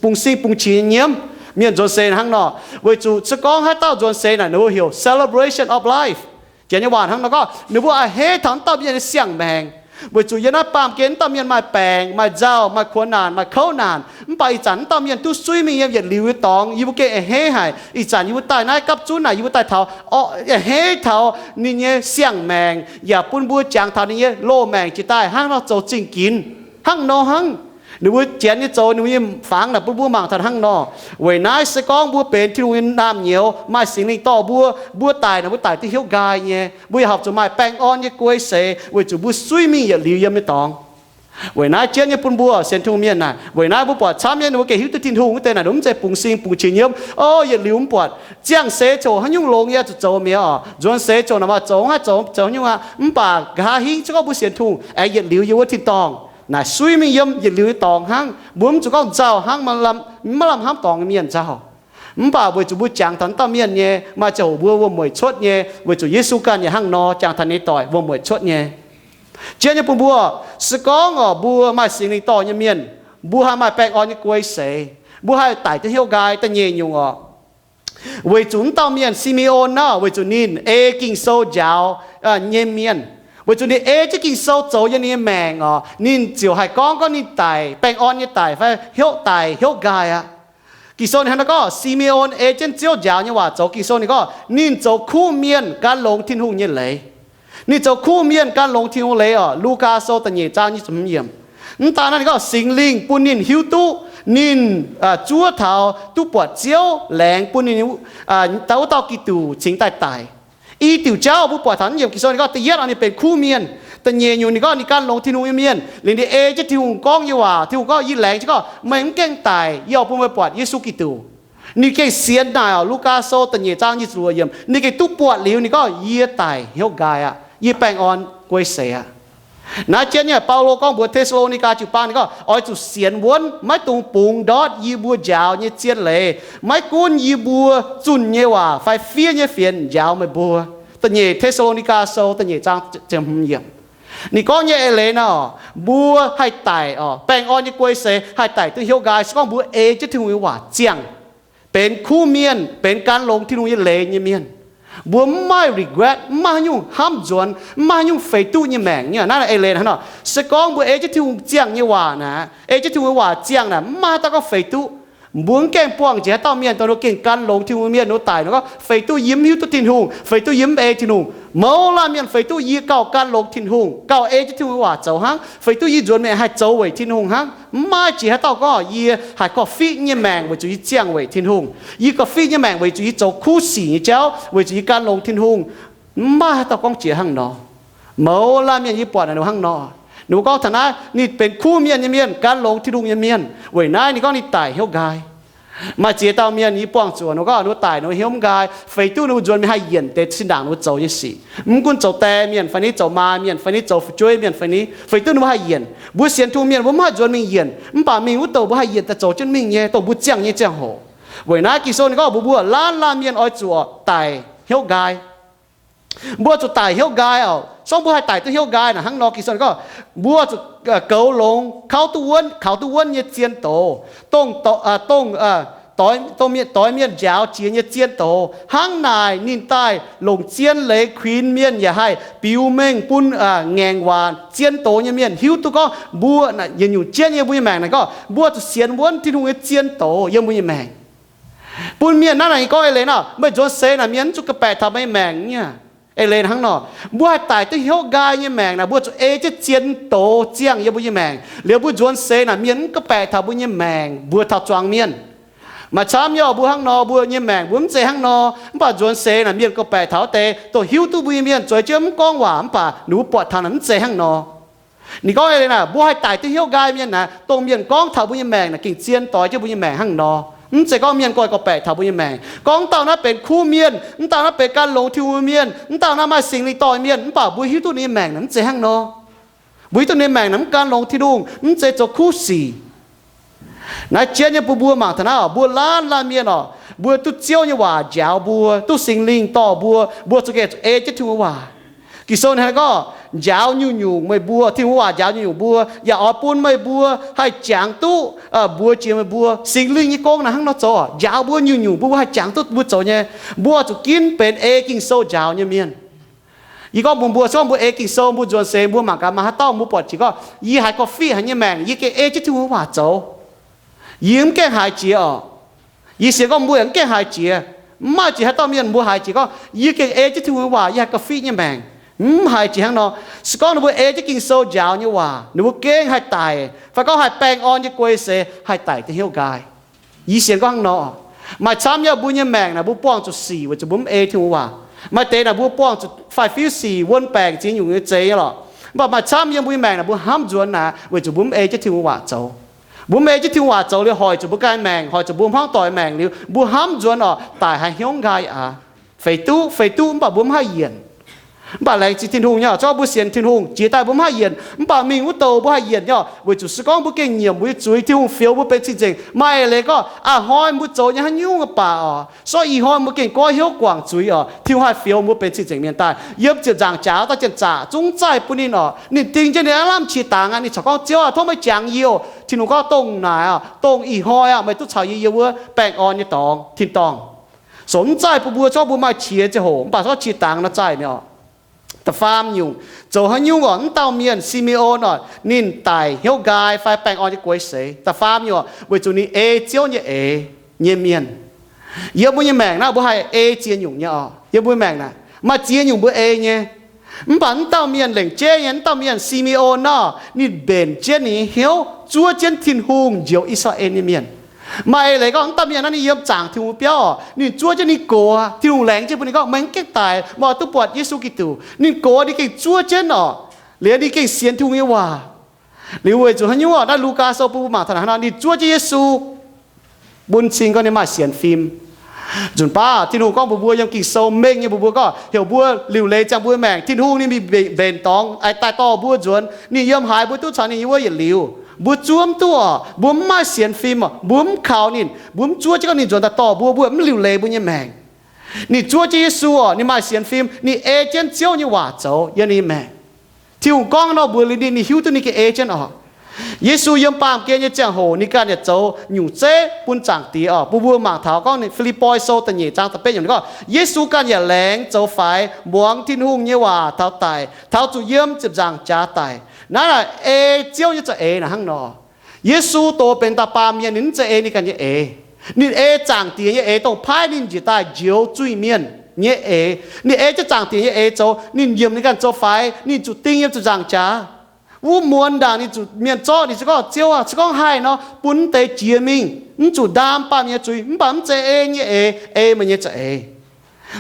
bungx-sing bungx-qiex nyei nyiemv. Mienh nzuonx seix hnangv nor, weic zuqc se gorngv haaix dauh nzuonx seix naaic, ninh mbuo heuc celebration of life. Janx nyei waac hnangv nor gorngv, ninh mbuo a'hneiv taux wuov dauh mienh nyei siang-maengc. Weic zuqc yiem naaiv baamh gen wuov dauh mienh maaih baengc, maaih nzauh, maaih kuonx naanc, maaih kouv naanc. Mv baac ih zanc wuov dauh mienh duqv suiv mingh yiem yietc liuz nyei dorngx, yie mbuo gengh a'hneiv haic. Ih zanc yie mbuo daaih naaiv gapv zunv naaic, yie mbuo daaih taux, a'hneiv taux ninh nyei siang-maengc, yaac bun mbuo jangx taux ninh nyei loz-maengc jiex daaih hnangv nor zoux zingh ginx. Hnangv nor hnangv. Ninh mbuo Janx nyei zoux, ninh mbuo nyei fangx naaic bun mbuo mangc taux hnangv nor. Weic naaiv se gorngv mbuo benx Tin-Hungh nyei naamh nyouz, maaih Singx Lingh dorh mbuo, mbuo daic naaic, mbuo daic duqv hnyouv nqaai nyei, mbuo yaac horpc zuqc maaih baengh orn nyei guei seix, weic zuqc mbuo suiv mingh yietc liuz yiem nyei dorngx. Weic naaiv jienv nyei bun mbuo sienx Tin-Hungh mienh naaic, weic naaiv mbuo buatc camv nyei, ninh mbuo gengh hiuv duqv Tin-Hungh wuov deix naaic, ninh mv zeiz bungx-sing bungx-qiex nyiemv. O, yietc liuz mv buatc ziangh seix coc haaix nyungc longx yie zuqc zoux mi'aqv oc. Nzuonx seix coc naaic maaih zoux haaix, zoux, zoux haaix nyungc aqv. Mv baac nqa'haav hingv se gorngv mbuo sienx Tin-Hungh aengx yietc liuz yiem wuov tin-dorngh naaic, suiv mingh yiem yietc liuz nyei dorngx hnangv. Mbuo mv zuqc gorngv nzauh hnangv, maiv lamh hnamv dorngx nyei mienh nzauh. Mv baac weic zuqc mbuo jangx taux wuov dauh mienh nyei, maaih ziangh hoc mbuo wuom-mueic cuotv nyei, weic zuqc Yesu ganh yaac hnangv nor jangx taux ninh nyei doic wuom-mueic cuotv nyei. Jienv nyei bun mbuo, se gorngv oc, mbuo maaih Singx Lingh dorh nyei mienh, mbuo haih maaih baengh orn nyei guei seix, mbuo haih daic duqv hnyouv nqaai. Da'nyeic nyungc oc, weic zuqc wuov dauh mienh Si^me^on naaic, weic zuqc ninh ei Ging-Sou njaaux nyei mienh, weic zuqc ninh ei jienv Ging-Sou zoux yiem ninh nyei maengc oc, ninh ziouc haih gorngv, gorngv ninh daic, baengh orn nyei daic fai hnyouv daic hnyouv nqaai aqv. Ging-Sou ninh hnangv naaiv gorngv, Si^me^on ei jienv Ziouv njaaux nyei waac zoux. Ging-Sou ninh gorngv ninh zoux kuv mienh gan longx Tin-Hungh nyei leiz. Ninh zoux kuv mienh gan longx Tin-Hungh leiz oc. Lugaa Sou da'nyeic zaang nyic ziepc hmz yiemc. Mv daan naaiv ninh gorngv Singx Lingh bun ninh hiuv duqv ninh zuov taux duqv buatc Ziouv laengz bun ninh daaih wuov dauh Giduc cingx daaih daic. I diuc jauv mbuo buatc taux naaiv yiemc Ging-Sou ninh gorngv da'yietv oc, ninh benx kuv mienh. Da'nyeic nyungc ninh gorngv ninh gan longx Tin-Hungh nyei mienh. Liuz ninh ei jienv Tin-Hungh gorngv nyei waac, Tin-Hungh gorngv yie laengz jienv gorngv meih mv gaengh daic, yie oix bun meih buatc Yesu Giduc. Ninh gengh sienx naaic oc. Lugaa Sou da'nyeic zaang nyic ziepc luoqc yiemc, ninh gengh duqv buatc liuz ninh gorngv yie daic hnyouv nqaai aqv, yie baengh orn guei seix aqv. Naaiv jienv nyei Baulo gorngv mbuox Te^saa^lo^ni^gaa jiu-baang ninh gorngv oix zuqc sienx wuonv, maiv dungx bungx ndortv yie mbuo njaaux nyei zien leiz. Maiv gunv yie mbuo zunh nyei waac fai fiev nyei fienx njaaux meih mbuo. Da'nyeic Te^saa^lo^ni^gaa Sou da'nyeic zaang ziepc hmz yiemc. Ninh gorngv nyei eix leiz naaiv oc, mbuo haih daic oc, baengh orn nyei guei seix haih daic duqv hnyouv nqaai se gorngv mbuo ei jienv Tin-Hungh nyei waac ziangh, benx kuv mienh, benx gan longx Tin-Hungh nyei leiz nyei mienh. Mbuo mv maaih regret, mv maaih haaix nyungc hnamv nzuonx, mv maaih haaix nyungc feix duqv nyei maengc. Naaiv eix leiz hnangv nor, se gorngv mbuo ei jienv Tin-Hungh ziangh nyei waac naaic, ei jienv Tin-Hungh nyei waac ziangh naaic, mv maaih haaix dauh gorngv feix duqv. Mbuo mv gaengh buangh njiec haaix dauh mienh dongh ninh gengh gan longx Tin-Hungh nyei mienh, ninh daic ninh gorngv feix duqv yie mv hiuv duqv Tin-Hungh, feix duqv yie mv ei Tin-Hungh. Mouz laanh mienh feix duqv yie gauh gan longx Tin-Hungh, gauh ei jienv Tin-Hungh nyei waac zoux hnangv, feix duqv yie nzuonx mingh haih zoux weic Tin-Hungh hnangv. Mv maaih jiex haaix dauh gorngv yie haiz korv-fiqv nyei maengc weic zuqc yie ziangh weic Tin-Hungh, yie korv-fiqv nyei maengc weic zuqc yie zoux kuv sic nyei jauv, weic zuqc yie gan longx Tin-Hungh. Mv maaih haaix dauh gorngv jiex hnangv nor. Mouz laanh mienh yie buatc naaic ninh mbuo hnangv nor. Ninh mbuo gorngv taux naaiv ninh benx kuv mienh nyei mienh, gan longx Tin-Hungh nyei mienh. Weic naaiv ninh gorngv ninh daic hnyouv nqaai. Maaih ziex dauh mienh yie buangh zuqc ninh mbuo gorngv ninh mbuo daic ninh mbuo hnyouv mv nqaai, feix duqv ninh mbuo nzuonx mingh haih yienc deix zinh ndaangc ninh mbuo zoux nyei sic. Mv gunv zoux die mienh fai ni, zoux maa mienh fai ni, zoux fu'jueiv mienh fai ni, feix duqv ninh mbuo haih yienc. Mbuo sienx Tin-Hungh mienh mbuo mv haih nzuonx mingh yienc, mv baac mingh wuov douh mbuo haih yienc daaih zoux jienv mingh nyei, dongh mbuo ziangh nyei ziangh hoc. Weic naaiv Ging-Sou ninh gorngv mbuox mbuo laanh laanh mienh oix zuqc daic hnyouv nqaai. Mbuo zuqc daic hnyouv nqaai oc. Se gorngv mbuo haih daic duqv hnyouv nqaai naaic hnangv nor, Ging-Sou gorngv mbuo zuqc goux longx kaux duqv wuonv, kaux duqv wuonv nyei zien doz, dongh, dongh, dongh mienh, doix mienh njaaux jiex nyei zien doz. Hnangv naaic ninh daaih longc zien leiz kuinx mienh yaac haih biux mengh bun ngaengc waac zien doz nyei mienh hiuv duqv gorngv mbuo yietc nyungc jienv yiem mbuo nyei maengc naaic gorngv mbuo zuqc sienx wuonv Tin-Hungh nyei zien doz yiem mbuo nyei maengc. Bun mienh naaiv naaic gorngv eix leiz nor, meih nzuonx seix naaic mienh mv zuqc ga'baeqc taux meih nyei maengc nyei. Eix leiz hnangv nor, mbuo haih daic duqv hnyouv nqaai nyei maengc naaic, mbuo zuqc ei jienv zien doz ziangh yiem mbuo nyei maengc, liuz mbuo nzuonx seix naaic mienh mv ga'baeqc taux mbuo nyei maengc, mbuo taux zuangx mienh. Maaih camv nyei oc, mbuo hnangv nor, mbuo nyei maengc mbuo mv zeiz hnangv nor. Mv baac nzuonx seix naaic mienh ga'baeqc taux deix dongh hiuv duqv mbuo nyei mienh zueiz jienv mv gorngv waac, mv baac ninh mbuo buatc taux naaic mv zeiz hnangv nor. Ninh gorngv eix leiz naaic, mbuo haih daic duqv hnyouv nqaai mienh naaic, dongh mienh gorngv taux mbuo nyei maengc naaic gengh zien doix jienv mbuo nyei maengc hnangv nor. Mv zeiz gorngv mienh goiv ga'baeqc taux mbuo nyei maengc, gorngv dauh naaiv benx kuv mienh, mv dauh naaiv benx gan longx Tin-Hungh mienh, mv dauh naaiv maaih Singx Lingh dorh mienh, mv baac mbuo hiuv duqv ninh nyei maengc naaic mv zeiz hnangv nor. Mbuo hiuv duqv ninh nyei maengc naaic mv gan longx Tin-Hungh, mv zeiz zoux kuv sic. Naaiv jienv nyei bun mbuo mangc taux naaiv oc, mbuo laanh laanh mienh oc, mbuo duqv Ziouv nyei waac njaaux mbuo, duqv Singx Lingh dorh mbuo, mbuo zuqc gengh zuqc ei jienv Tin-Hungh nyei waac. Ging-Sou ninh gorngv, njaaux nyungc-nyungc meih mbuo, Tin-Hungh waac njaaux nyungc-nyungc mbuo, yaac oix bun meih mbuo haih jangx duqv mbuox jiex meih mbuo. Singx Lingh nyei gong naaic hnangv nor zoux oc, njaaux mbuo nyungc-nyungc mbuo, mbuo haih jangx duqv mbuo zoux nyei. Mbuo zuqc ginv benx ei Ging-Sou njaaux nyei mienh. Yie gorngv mbuox mbuo, se gorngv mbuo ei Ging-Sou, mbuo nzuonx seix mbuo mangc gaax, maaih haaix dauh mbuo buatc jiex gorngv, yie haiz gauh fih haic nyei maengc, yie gengh ei jienv Tin-Hungh nyei waac zoux, yie mv gaengh haiz jiex oc. Yie sienx gorngv mbuo yaac mv gaengh haiz jiex. Mv maaih jiex haaix dauh mienh mbuo haaix jiex gorngv, yie gengh ei jienv Tin-Hungh nyei waac, yie haiz gauh fih nyei maengc. Mv haiz jiex hnangv nor. Se gorngv ninh mbuo ei jienv Ging-Sou njaaux nyei waac, ninh mbuo gengh haih daic, fai gorngv haih baengh orn nyei guei seix haih daic duqv hnyouv nqaai. Yie sienx gorngv hnangv nor. Maaih camv nyei mbuo nyei maengc naaic mbuo buangh zuqc sic weic zuqc mbuo mv ei Tin-Hungh waac. Maaih deix naaic mbuo buangh zuqc faix-fiuv sic, wuonv baengc, ziex nyungc nyei zeix nyei lorqc. Mv baac maaih camv yiem mbuo nyei maengc naaic mbuo hnamv nzuonx naaic weic zuqc mbuo mv ei jienv Tin-Hungh waac zoux. Mbuo mv ei jienv Tin-Hungh waac zoux liuz hoic zuqc mbuo ganh maengc, hoic zuqc mbuo hmuangv doic maengc liuz, mbuo hnamv nzuonx oc, daic haaix hnyouv nqaai aqv. Feix duqv, feix duqv, mv baac mbuo mv haih yienc. Mv baac laengz zingh Tin-Hungh nyei oc, se gorngv mbuo sienx Tin-Hungh jiex daaih mbuo mv haih yienc, mv baac mingh wuov douh mbuo haih yienc nyei oc, weic zuqc se gorngv mbuo gengh nyiemc mbuo nyei zuiz, Tin-Hungh fioux mbuo benx cing-nzengc. Maaih eix leiz gorngv a'hnoi mbuo zoux nyei haaix nyungc baac oc, se gorngv ih hnoi mbuo gengh goiv hnyouv guangc zuiz oc, Tin-Hungh haih fioux mbuo benx cing-nzengc mienh daaih. Yiem ziepc nzaangc jaax daaih janx-zaqc zungv zaih bun ninh oc. Ninh ding jienv ninh aav lamh qiex dangx aqv. Ninh corc gorngv, Ziouv aah, tov meih jangx yie oc. Tin-Hungh gorngv, Dongh naaic oc, dongh ih hnoi aqv, meih duqv caux yie yiem wuov baengh orn nyei dorngx, tin-dorngh. Soc mv zaih bun mbuo, se gorngv mbuo maaih qiex ziangh hoc, mv baac se gorngv qiex dangx nor zaih mi'aqv. Da'faam nyungc, zoux haaix nyungc oc, mv dauh mienh, Si^me^on oc, ninh daic hnyouv nqaai fai baengh orn nyei guei seix. Da'faam nyungc oc, weic zuqc ninh ei Ziouv nyei eix nyei mienh. Yiem mbuo nyei maengc naaiv mbuo haih ei ziex nyungc nyei oc. Yiem mbuo maengc naaic maaih ziex nyungc mbuo ei nyei. Mv baac mv dauh mienh lengc jeiv nyei, mv dauh mienh, Si^me^on nor, ninh mbenc jienv ninh nyei hnyouv zuov jienv Tin-Hungh njoux I^saa^laa^en nyei mienh. Maaih eix leiz gorngv mv dauh mienh naaiv ninh yiem zaangc Tin-Hungh biauv oc, ninh zuov jienv ninh gox. Tin-Hungh laengz jienv bun ninh gorngv, Meih mv gaengh daic, meih oix duqv buatc Yesu Giduc. Ninh gox, ninh gengh zuov jienv oc. Liuz ninh gengh sienx Tin-Hungh nyei waac. Liuz weic zuqc haaix nyungc oc, naaiv Lugaa Sou bun mbuo mangc taux naaic hnangv nor, ninh zuov jienv Yesu bun cing gorngv ninh maaih sienx fim. Nzunc baav Tin-Hungh gorngv mbuox mbuo yiem Ging-Sou mengh nyei mbuox mbuo gorngv heuc mbuo liuc leiz ziangh mbuo maengc, Tin-Hungh ninh mingh mbenc dorngx daaih dorh mbuo nzuonx. Ninh yiem haaix mbuo duqv caux ninh yiem wuov yietc liuz. Mbuo zuov mv duqv oc, mbuo mv maaih sienx fim oc, mbuo mv kaux ninh, mbuo mv zuov jienv gorngv ninh nzuonx daaih dorh mbuo, mbuo mv liuc leiz mbuo nyei maengc. Ninh zuov jienv Yesu oc, ninh maaih sienx fim, ninh ei jienv Ziouv nyei waac zoux yiem ninh nyei maengc. Tin-Hungh gorngv nor mbuox liuz ninh, ninh hiuv duqv ninh gengh ei jienv oc. Yesu yiem baamh gen nyei ziangh hoc ninh ganh yaac zoux nyungc zeiv bun Zaangc Diex oc. Bun mbuo mangc taux gorngv Fi^lipv^poi Sou da'nyeic zaang da'betv nyungc ninh gorngv, Yesu ganh yaac laengz zoux faix muangx Tin-Hungh nyei waac taux daic, taux zuqc yiem ziepc nzaangc jaax daic. Naaiv naaic ei Ziouv nyei za'eix naaic hnangv nor. Yesu doz benx dauh baamh mienh, ninh mv zeiz ei ninh ganh nyei eix. Ninh ei Zaangc Diex nyei eix, dongh paaiv ninh njiec daaih njoux zuiz-mienh nyei eix. Ninh ei jienv Zaangc Diex nyei eix zoux, ninh nyiemc ninh ganh zoux faix, ninh zuqc ding yiem ziepc nzaangc jaax. Wuov muonz ndaangc ninh zuqc mienh zorqv ninh, se gorngv, Ziouv aah, se gorngv haih nor, bun naaiv deix jiex mingh, mv zuqc ndaam baamh mienh nyei zuiz. Mv baac mv zeiz ei nyei eix, ei meih nyei za'eix.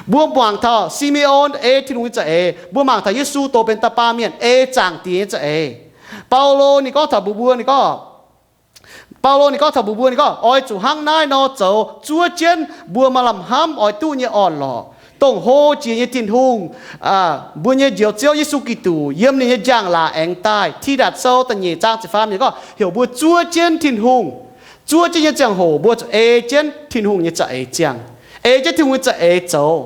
Mbuo mangc taux Si^me^on ei Tin-Hungh nyei za'eix. Mbuo mangc taux Yesu doz benx dauh baamh mienh ei Zaangc Diex nyei za'eix. Baulo ninh gorngv taux mbuox mbuo, ninh gorngv, Baulo ninh gorngv taux mbuox mbuo, ninh gorngv, Oix zuqc hnangv naaiv nor zoux, zuov jienv mbuo maaih lamh hnamv oix duqv nyei orn-lorqc, dongh hlo jiex nyei Tin-Hungh, mbuo nyei Njoux Ziouv Yesu Giduc, yiem ninh nyei njang-laangc aengx daaih. Tidatc Sou da'nyeic zaang ziepc faam yiemc gorngv heuc mbuo zuov jienv Tin-Hungh. Zuov jienv nyei ziangh hoc mbuo zuqc ei jienv Tin-Hungh nyei za'eix ziangh. Ei jienv Tin-Hungh nyei za'eix zoux.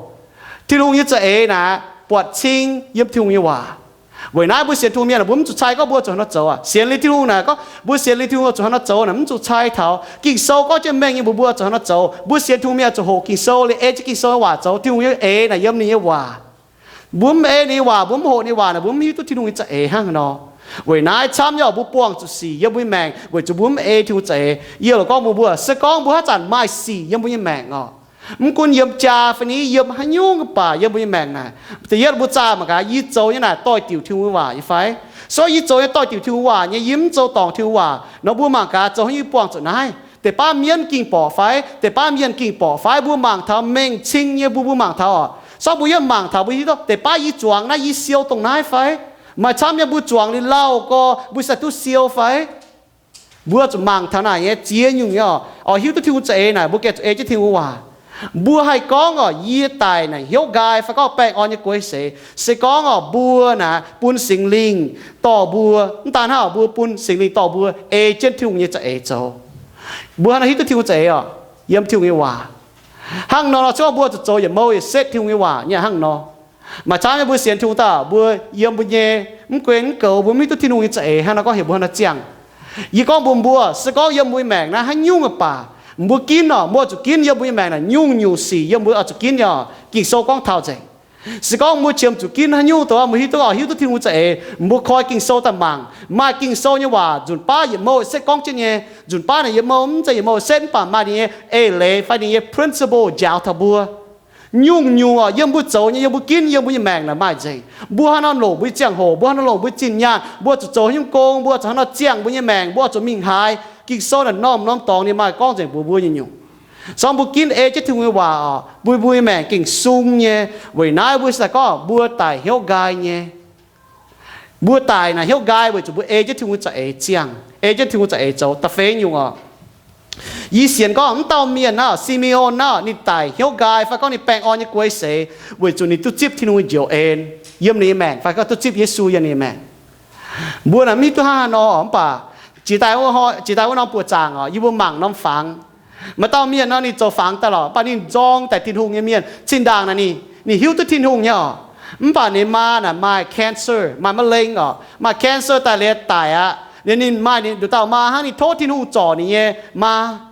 Tin-Hungh nyei za'eix naaic buatc cing yiem Tin-Hungh nyei waac. Weic naaiv mbuo sienx Tin-Hungh mienh mbuo mv zuqc cai gorngv mbuo zuqc haaix nor zoux aqv. Sienx liuz Tin-Hungh naaic gorngv mbuo sienx liuz Tin-Hungh zuqc haaix nor zoux naaic mv zuqc cai taux. Ging-Sou gorngv jienv mengh nyei mbuox mbuo zuqc haaix nor zoux. Mbuo sienx Tin-Hungh mienh zuqc hoqc Ging-Sou liuz ei jienv Ging-Sou nyei waac zoux. Tin-Hungh nyei eix naaic yiem ninh nyei waac. Mbuo mv ei ninh nyei waac, mbuo mv hoqc ninh nyei waac naaic mbuo mv hiuv duqv Tin-Hungh nyei za'eix hnangv haaix nor. Weic naaiv camv nyei oc, mbuo buangh zuqc sic yiem mbuo nyei maengc weic zuqc mbuo mv ei Tin-Hungh za'eix. Yie loc gorngv mbuox mbuo, se gorngv mbuo haaix zanc maaih sic yiem mbuo nyei maengc oc, Mv gunv yiem jaa fai ni, yiem haaix nyungc mv baac yiem mbuo nyei maengc naaic, da'yietv mbuo zaah mangc gaax, yie zoux nyei naaic doix-diuc Tin-Hungh nyei waac nyei fai? Se gorngv yie zoux nyei doix-diuc Tin-Hungh waac nyei, yie mv zoux dorngc Tin-Hungh waac nor, mbuo mangc gaax zoux haaix nyungc buangh zuqc naaiv. Deix baav mienv ging borqc fai? Deix baav mienh ging borqc fai? Mbuo mangc taux mengh cing nyei mbuo, mbuo mangc taux oc. Se gorngv mbuo yiem mangc taux, mbuo hiuv duqv deix baav yie zuangx naaiv, yie siou dongh naaiv fai? Maaih camv nyei mbuo zuangx liuz lauh gorx, mbuo se duqv siou fai? Mbuo zuqc mangc taux naaic nyei ziex nyungc nyei oc. Oix hiuv duqv Tin-Hungh za'eix naaic, mbuo gengh zuqc ei jienv Tin-Hungh waac. Mbuo haih gorngv oc, yie daic naaic hnyouv nqaai fai gorngv baengh orn nyei guei seix. Se gorngv oc, mbuo naaic bun Singx Lingh dorh mbuo, mv daan hnangv oc, mbuo bun Singx Lingh dorh mbuo ei jienv Tin-Hungh nyei za'eix zoux. Mbuo hnangv nor hiuv duqv Tin-Hungh za'eix oc, yiem Tin-Hungh nyei waac. Hnangv nor nor, se gorngv mbuo zuqc zoux yietc mouh yietc setv Tin-Hungh nyei waac nyei hnangv nor. Maaih camv nyei mbuo sienx Tin-Hungh daaih, mbuo yiem mbuo nyei mv guei mv goux, mbuo mv hiuv duqv Tin-Hungh nyei za'eix hnangv nor gorngv heuc mbuo hnangv nor ziangh. Yie gorngv mbuox mbuo, se gorngv yiem mbuo nyei maengc naaiv haaix nyungc mv baac, mbuo ginv oc, mbuo zuqc ginv yiem mbuo nyei maengc naaic nyungc-nyungc sic yiem mbuo oix zuqc ginv nyei oc. Ging-Sou gorngv taux nzengc. Se gorngv mbuo qiemx zuqc ginv haaix nyungc dongh mbuo hiuv duqv oc, hiuv duqv Tin-Hungh za'eix, mbuo koi Ging-Sou daaih mangc. Maaih Ging-Sou nyei waac nzunc baav yietc mouh yietc setv gorngv jienv nyei. Nzunc baav naaic yietc mouh mv zeiz yietc mouh yietc setv mv baac maaih ninh nyei eix leiz fai ninh nyei principle njaaux taux mbuo. Nyungc-nyungc oc, yiem mbuo zoux nyei, yie mbuo ginv yiem mbuo nyei maengc naaic maaih nzengc. Mbuo hnangv nor longc mbuo nyei ziangh hoc, mbuo hnangv nor longc mbuo nyei zinh nyaanh, mbuo zuqc zoux haaix nyungc gong, mbuo zuqc hnangv nor ziangh mbuo nyei maengc, mbuo zuqc mingh haaix, Ging-Sou naaic norm-norm dorngx ninh maaih gorngv nzengc mbuox mbuo nyei nyungc. Se gorngv mbuo ginv ei jienv Tin-Hungh nyei waac oc, mbuo, mbuo nyei maengc gengh sung nyei. Weic naaiv mbuo se gorngv mbuo daic hnyouv nqaai nyei. Mbuo daic naaic hnyouv nqaai weic zuqc mbuo ei jienv Tin-Hungh za'eix ziangh, ei jienv Tin-Hungh za'eix zoux. Da'feix nyungc oc, yie sienx gorngv mv dauh mienh naaiv, Si^me^on naaiv, ninh daic hnyouv nqaai fai gorngv ninh baengh orn nyei guei seix weic zuqc ninh duqv zipv Tin-Hungh nyei njoux en yiem ninh nyei maengc fai gorngv duqv zipv Yesu yiem ninh nyei maengc. Mbuo naaic mv hiuv duqv hnangv haaix nor mv baac, jiex daaih wuov norm buoqc zaangc oc, yie mbuo mangc norm fangx. Maaih dauh mienh nor ninh zoux fangx daaih lorqc, mv baac ninh nzorng daaih Tin-Hungh nyei mienh. Zinh ndaangc naaic ninh, ninh hiuv duqv Tin-Hungh nyei oc. Mv baac ninh maa naaic maaih cancer, maaih มะเร็ง oc, maaih cancer daaih liuz daic aqv. Liuz ninh maaih ninh nduqc dauh maa hnangv, ninh tov Tin-Hungh zorc ninh nyei maa.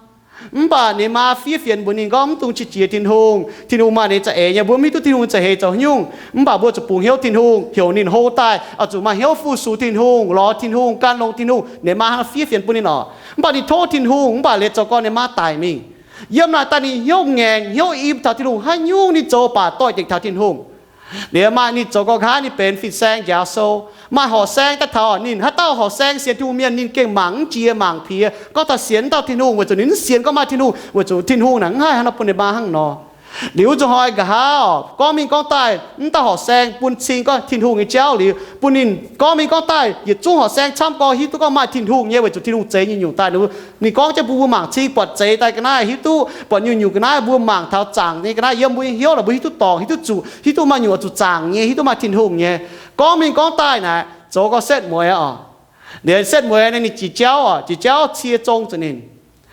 Mv baac ninh maa fiev fienx mbuox ninh gorngv, mv dungx qiex jiez Tin-Hungh. Tin-Hungh maaih ninh za'eix nyei. Mbuo mv hiuv duqv Tin-Hungh za'eix zoux haaix nyungc, mv baac mbuo zuqc bungx hnyouv Tin-Hungh, heuc ninh hlo daaih oix zuqc maaih hnyouv fu-sux Tin-Hungh, lorz Tin-Hungh, gan longx Tin-Hungh. Ninh maa hnangv fiev fienx bun ninh oc. Mv baac ninh tov Tin-Hungh, mv baac liuz zoux gorn ninh maa daic mingh. Yiem naaic daaih ninh hnyouv ngaengc hnyouv im taux Tin-Hungh, haaix nyungc ninh zoux baac doix-dekc taux Tin-Hungh. Liuz maaih ninh zoux gorngv nqa'haav ninh benx fin-saeng njaaux sou. Maaih horqc saeng daaih taux, ninh haaix dauh horqc saeng sienx Tin-Hungh mienh ninh gengh mangc mv jiex mangc piex gorngv taux sienx dauh Tin-Hungh, weic zuqc ninh mv sienx gorngv maaih Tin-Hungh, weic zuqc Tin-Hungh naaic mv haih hnangv nor bun ninh maa hnangv nor. Liuz wuov nzunc hnoi nqa'haav oc, gorngv mingh gorngv daaih, mv dauh horqc saeng bun cing gorngv Tin-Hungh nyei jauv liuz, bun ninh gorngv mingh gorngv daaih, yietc zungv horqc saeng camv gorngv hiuv duqv gorngv maaih Tin-Hungh nyei, weic zuqc Tin-Hungh zeix nyungc-nyungc daaih liuz, ninh gorngv jienv bun mbuo mangc cing, buatc zeix daaih ga'naaiv hiuv duqv, buatc nyungc-nyungc ga'naaiv mbuo mangc taux zaangc nyei ga'naaiv yiem mbuo nyei hnyouv naaic mbuo hiuv duqv dorngc, hiuv duqv zuqc, hiuv duqv maaih nyungc oix zuqc zaangc nyei, hiuv duqv maaih Tin-Hungh nyei. Gorngv mingh gorngv daaih naaic, zoux gorngv setv mueiz oc. Liuz setv mueiz naaic ninh jiex jauv oc, jiex jauv cie zong zuqc ninh.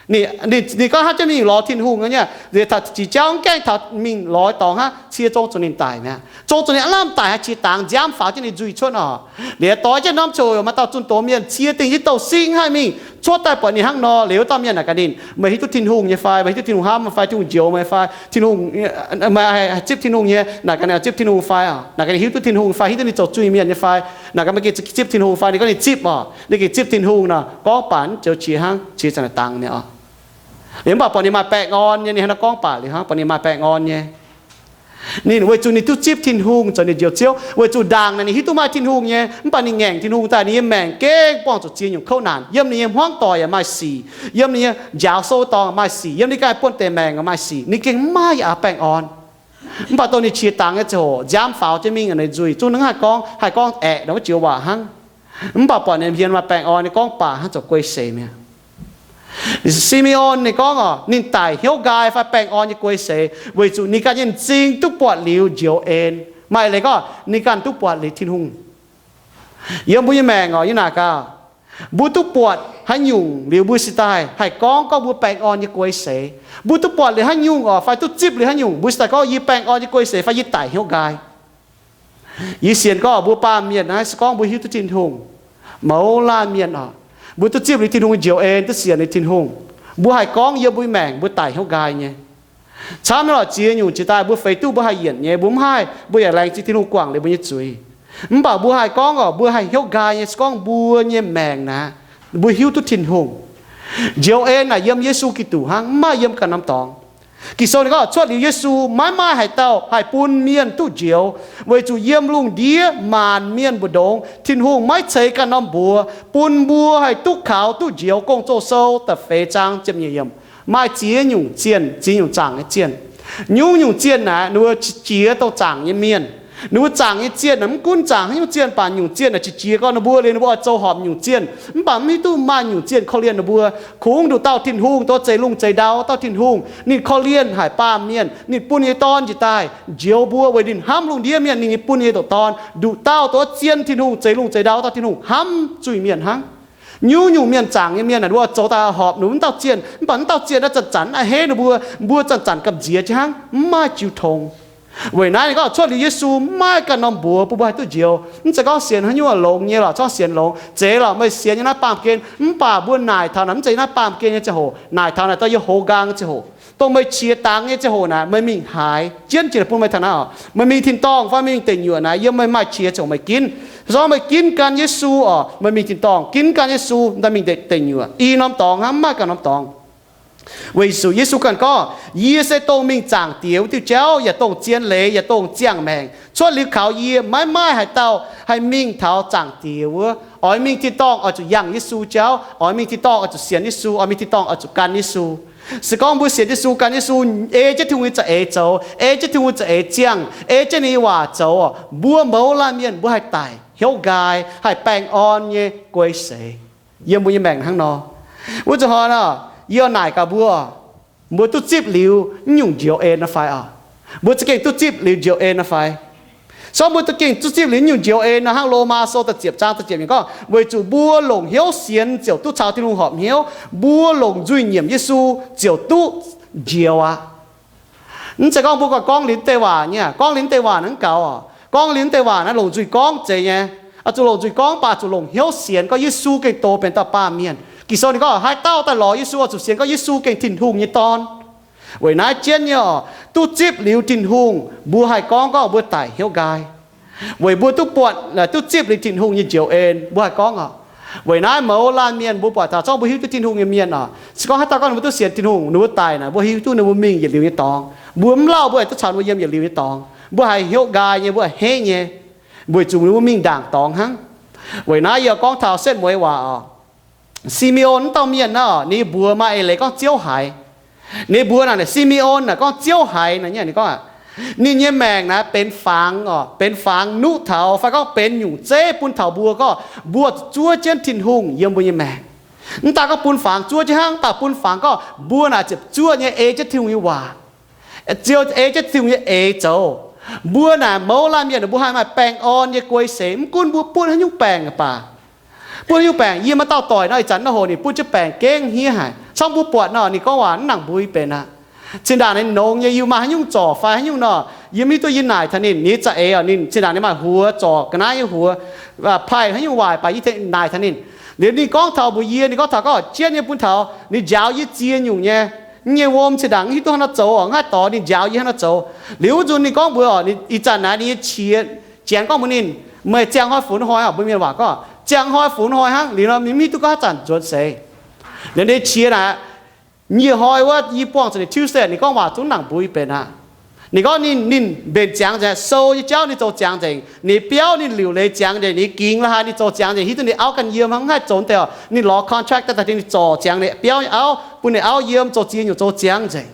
Ninh, ninh, ninh gorngv hnangv jienv mingh lorz Tin-Hungh nyei, liuz taux jiex jauv mv gaengh taux mingh lorz dorngx hnangv, cie zong zuqc ninh daic mi'aqv. Zong zuqc ninh aav lamh daic haaix qiex dangx, nziaamv faaux jienv ninh nzuih cuotv oc. Liuz doix jienv norm ziouc maaih dauh zunh doz mienh cie dingh jienv douh singv haih mingh cuotv daaih buatc ninh hnangv nor. Liuz wuov dauh mienh naaic gaax ninh, meih hiuv duqv Tin-Hungh nyei fai? Meih hiuv duqv Tin-Hungh hnamv meih fai? Tin-Hungh njoux meih fai? Tin-Hungh, meih haih zipv Tin-Hungh nyei? Naaic gaax ninh zipv Tin-Hungh fai oc? Naaic gaax ninh hiuv duqv Tin-Hungh fai? Hiuv duqv ninh zoux zuiz-mienh nyei fai? Naaic gaax meih gengh zipv Tin-Hungh fai? Ninh gorngv ninh zipv oc. Ninh gengh zipv Tin-Hungh nor, gorngv baac mv joux qiex hnangv, qiex zanc naaic dangx mi'aqv oc. Liuz mv baac buatc ninh maaih baengh orn nyei, ninh hnangv naaiv gorngv baac liuz hnangv, buatc ninh maaih baengh orn nyei. Ninh weic zuqc ninh duqv zipv Tin-Hungh zoux ninh njoux Ziouv, weic zuqc ndaangc naaic ninh hiuv duqv maaih Tin-Hungh nyei, mv baac ninh ngaengc Tin-Hungh daaih, ninh nyei maengc gengh buangh zuqc ziex nyungc kouv naanc. Yiem ninh nyei hmuangv doic yaac maaih sic, yiem ninh nyei njaaux sou dorngx maaih sic, yiem ninh ganh buonv deix maengc maaih sic, ninh gengh mv maaih yaac baengh orn. Mv baac dongh ninh qiex dangx nyei ziangh hoc, nziaamv faaux jienv mingh ninh nzuih, zungv ninh haih gorngv, haih gorngv aeqc, ninh wuov joux waac hnangv. Mv baac buatc ninh hmien maaih baengh orn, ninh gorngv baac hnangv zoux guei seix mi'aqv. Si^me^on ninh gorngv oc, ninh daic hnyouv nqaai fai baengh orn nyei guei seix, weic zuqc ninh ganh nyei m'zing duqv buatc liuz njoux en. Maaih leiz gorngv ninh ganh duqv buatc liuz Tin-Hungh. Yiem mbuo nyei maengc oc, yie naaic gaax, mbuo duqv buatc haaix nyungc liuz mbuo se daaih haih gorngv, gorngv mbuo baengh orn nyei guei seix. Mbuo duqv buatc liuz haaix nyungc oc, fai duqv zipv liuz haaix nyungc, mbuo se daaih gorngv yie baengh orn nyei guei seix fai yie daic hnyouv nqaai. Yie sienx gorngv mbuo baamh mienh naaiv se gorngv mbuo hiuv duqv Tin-Hungh, mouz laanh mienh oc, mbuo duqv zipv liuz Tin-Hungh njoux en, duqv sienx liuz Tin-Hungh, mbuo haih gorngv yiem mbuo nyei maengc mbuo daic hnyouv nqaai nyei. Camv nyei lorqc, ziex nyungc jiex daaih mbuo feix duqv mbuo haih yienc nyei, mbuo mv haih, mbuo yaac laengz zingh Tin-Hungh guangc liuz mbuo nyei zuiz. Mv baac mbuo haih gorngv oc, mbuo haih hnyouv nqaai nyei se gorngv mbuo nyei maengc naaiv, mbuo hiuv duqv Tin-Hungh. Njoux en naaic yiem Yesu Giduc hnangv, mv maaih yiem ganh norm dorngx. Ging-Sou ninh gorngv cuotv liuz Yesu maiv maaih haaix dauh haih bun mienh duqv njoux, weic zuqc yiem lungh ndiev maanc mienh mbu'ndongx Tin-Hungh maiv ceix ganh norm mbuox bun mbuo haih duqv kaux duqv njoux. Gong-Zoh sou da'feix zaang ziepc nyeic yiemc. Maaih ziex nyungc zienh, ziex nyungc zaangc nyei zienh. Nyungc-nyungc zienh naaic ninh mbuo qiex jiez dongh zaangc nyei mienh. Ninh mbuo zaangc nyei zienh naaic mv gunv zaangc haaix nyungc zienh, baac nyungc zienh naaic qiex jiez gorngv ninh mbuo liuz ninh mbuo oix zoux horpc nyungc zienh, mv baac mv hiuv duqv maaih nyungc zienh korv-lienh ninh mbuo. Kungx nduqc dauh Tin-Hungh, dongh zeix lungh zeix ndau dauh Tin-Hungh, ninh korv-lienh haic baamh mienh, ninh bun nyei Dorn njiec daaih njoux mbuo weic ninh hnamv lungh ndiev mienh, ninh nyei bun nyei ndoqc Dorn. Nduqc dauh dongh zien Tin-Hungh, zeix lungh zeix ndau dauh Tin-Hungh hnamv zuiz-mienh hnangv. Nyungc-nyungc mienh, zaangc nyei mienh naaic, ninh mbuo zoux daaih horpc ninh mbuo wuov dauh zienh, mv baac wuov dauh zienh naaiv zanc-zanc a'hneiv ninh mbuo, mbuo zanc-zanc gamh nziex jienv hnangv, mv maaih jiu tong. Weic naaiv ninh gorngv cuotv liuz Yesu maiv maaih ganh norm mbuox bun mbuo haih duqv njoux. Mv zeiz gorngv sienx haaix nyungc longx nyei lorqc, corc sienx longx. Zeiz lorqc, meih sienx yiem naaiv baamh gen, mv baac mbuo naaic taux naaic mv zeiz yiem naaiv baamh gen nyei ziangh hoc. Naaic taux naaic dongh yie hoz nqaang nyei ziangh hoc, dongh meih qiex dangx nyei ziangh hoc naaic, meih mingh haaix jienv jiex bun meih taux naaiv oc. Meih mingh tin-dorngh fai meih mingh deic nyuoqc naaic, yiem meih maaih qiex ziangh hoc meih ginv. Se gorngv meih ginv gan Yesu oc, meih mingh tin-dorngh, ginv gan Yesu, daaih mingh deic nyuoqc. I norm dorngx hnangv, mv maaih ganh norm dorngx. Weic zuqc Yesu ganh gorngv, yie se dongh mingh zaangc Diex wuov diuh jauv, yaac dongh zien leiz, yaac dongh ziangh maengc. Cuotv liuz kaux yie maiv maaih haaix dauh haih mingh taux zaangc Diex wuov. Oix mingh tin-dorngh oix zuqc yangh Yesu jauv, oix mingh tin-dorngh oix zuqc sienx Yesu, oix mingh tin-dorngh oix zuqc gan Yesu. Se gorngv mbuo sienx Yesu, gan Yesu, ei jienv Tin-Hungh nyei za'eix zoux, ei jienv Tin-Hungh nyei za'eix ziangh, ei jienv ninh nyei waac zoux, mbuo mouz laanh mienh mbuo haih daic hnyouv nqaai, haih baengh orn nyei guei seix yiem mbuo nyei maengc hnangv nor. Wuov zuqc hnoi nor, yie naaic gaax mbuo, mbuo duqv zipv liuz nyungc njoux en nor fai oc? Mbuo za'gengh duqv zipv liuz njoux en nor fai? Se gorngv mbuo za'gengh duqv zipv liuz nyungc njoux en nor, hnangv Lomaa sou da'ziepc zaang da'ziepc yiemc gorngv, weic zuqc mbuo longc hnyouv sienx ziouc duqv caux Tin-Hungh horpc hnyouv, mbuo longc nzuih nyiemc Yesu ziouc duqv njoux aqv. Mv zeiz gorngv mbuo gorngv liuz deix waac nyei, gorngv liuz deix waac naaiv mv gaux oc. Gorngv liuz deix waac naaiv longc nzuih gorngv zeiz nyei. Oix zuqc longc nzuih gorngv, baac zuqc longc hnyouv sienx gorngv Yesu gengh doz benx dauh baamh mienh. Ging-Sou ninh gorngv haaix dauh daaih lorz Yesu oix zuqc sienx gorngv Yesu gengh Tin-Hungh nyei Dorn. Weic naaiv jienv nyei oc, duqv zipv liuz Tin-Hungh mbuo haih gorngv gorngv mbuo daic hnyouv nqaai. Weic mbuo duqv buatc, duqv zipv liuz Tin-Hungh nyei njoux en mbuo haih gorngv oc. Weic naaiv mouz laanh mienh mbuo buatc taux, zorngv mbuo hiuv duqv Tin-Hungh nyei mienh oc, se gorngv haaix dauh gorngv ninh mbuo duqv sienx Tin-Hungh, ninh mbuo daic naaic mbuo hiuv duqv ninh mbuo mingh yietc liuz nyei dorngx. Mbuo mv lauh mbuo aengx duqv caux ninh mbuo yiem yietc liuz nyei dorngx. Mbuo haih hnyouv nqaai nyei, mbuo haih hneiv nyei, weic zuqc ninh mbuo mingh ndaangc dorngx hnangv. Weic naaiv yie gorngv taux setv mueiz waac oc. Si^me^on wuov dauh mienh naaic, ninh mbuox maaih eix leiz gorngv Ziouv haiz. Ninh mbuox naaic, Si^me^on naaic gorngv Ziouv haiz naaic, ninh gorngv, ninh nyei maengc naaic benx fangx oc, benx fangx nuqv taux fai gorngv benx nyungc zeiv bun taux mbuo gorngv mbuo zuov jienv Tin-Hungh yiem mbuo nyei maengc. Mv daaih gorngv bun fangx zuov jienv hnangv, mv baac bun fangx gorngv mbuo naaic ziepc zuoqv nyei ei jienv Tin-Hungh nyei waac, ziouc ei jienv Tin-Hungh nyei eix zoux. Mbuo naaic mouz laanh mienh mbuo haih maaih baengh orn nyei guei seix, mv gunv mbuo butv haaix nyungc baengc baac. Butv haaix nyungc baengc, yie maaih dauh doic nor, ih zanc nor hoc ninh butv jienv baengc gengh hniev haic. Corc mbuo buatc nor, ninh gorngv waac mv nangc mbui benx aqv. Zinh ndaangc ninh nongx nyei, yie maaih haaix nyungc zorc fai haaix nyungc nor, yie mv hiuv duqv yie naaic taux ninh, ninh nyei za'eix oc, ninh zinh ndaangc ninh maaih huox, zorc ga'naaiv nyei huox, paih haaix nyungc waaic baac yie naaic taux ninh. Liuz ninh gorngv taux mbuox yie, ninh gorngv taux gorngv jienv nyei bun taux ninh njaaux yie ziex nyungc nyei, nyei wuom zinh ndaangc mv hiuv duqv haaix nor zoux, mv haih dorh ninh njaaux yie haaix nor zoux. Liuz wuov nzunc ninh gorngv mbuox oc, ih zanc naaic ninh nyei qiex janx gorngv mbuox ninh, meih ziangh hnoi funx hnoi oc, mbuo mienh waac gorngv ziangh hnoi funx hnoi hnangv. Liuz nor ninh mv hiuv duqv gorngv haaix zanc nzuonx seix. Liuz ninh nyei qiex naaic, nyic hnoi wuov yie buangh zuqc ninh Tuesday, ninh gorngv waac zungv nangc mbui benx aqv. Ninh gorngv ninh, ninh mbenc ziangx nzengc, sou nyei jauv ninh zoux ziangx nzengc, ninh biauv ninh liuc leiz ziangx nzengc, ninh gingx la'haaix ninh zoux ziangx nzengc, hiuv duqv ninh auv ganh yiem hnangv, mv haih zoux deix oc. Ninh lorz contract daaih taux ninh zorc ziangx ninh biauv nyei auv, bun ninh auv yiem, zoux ziex nyungc zoux ziangx nzengc.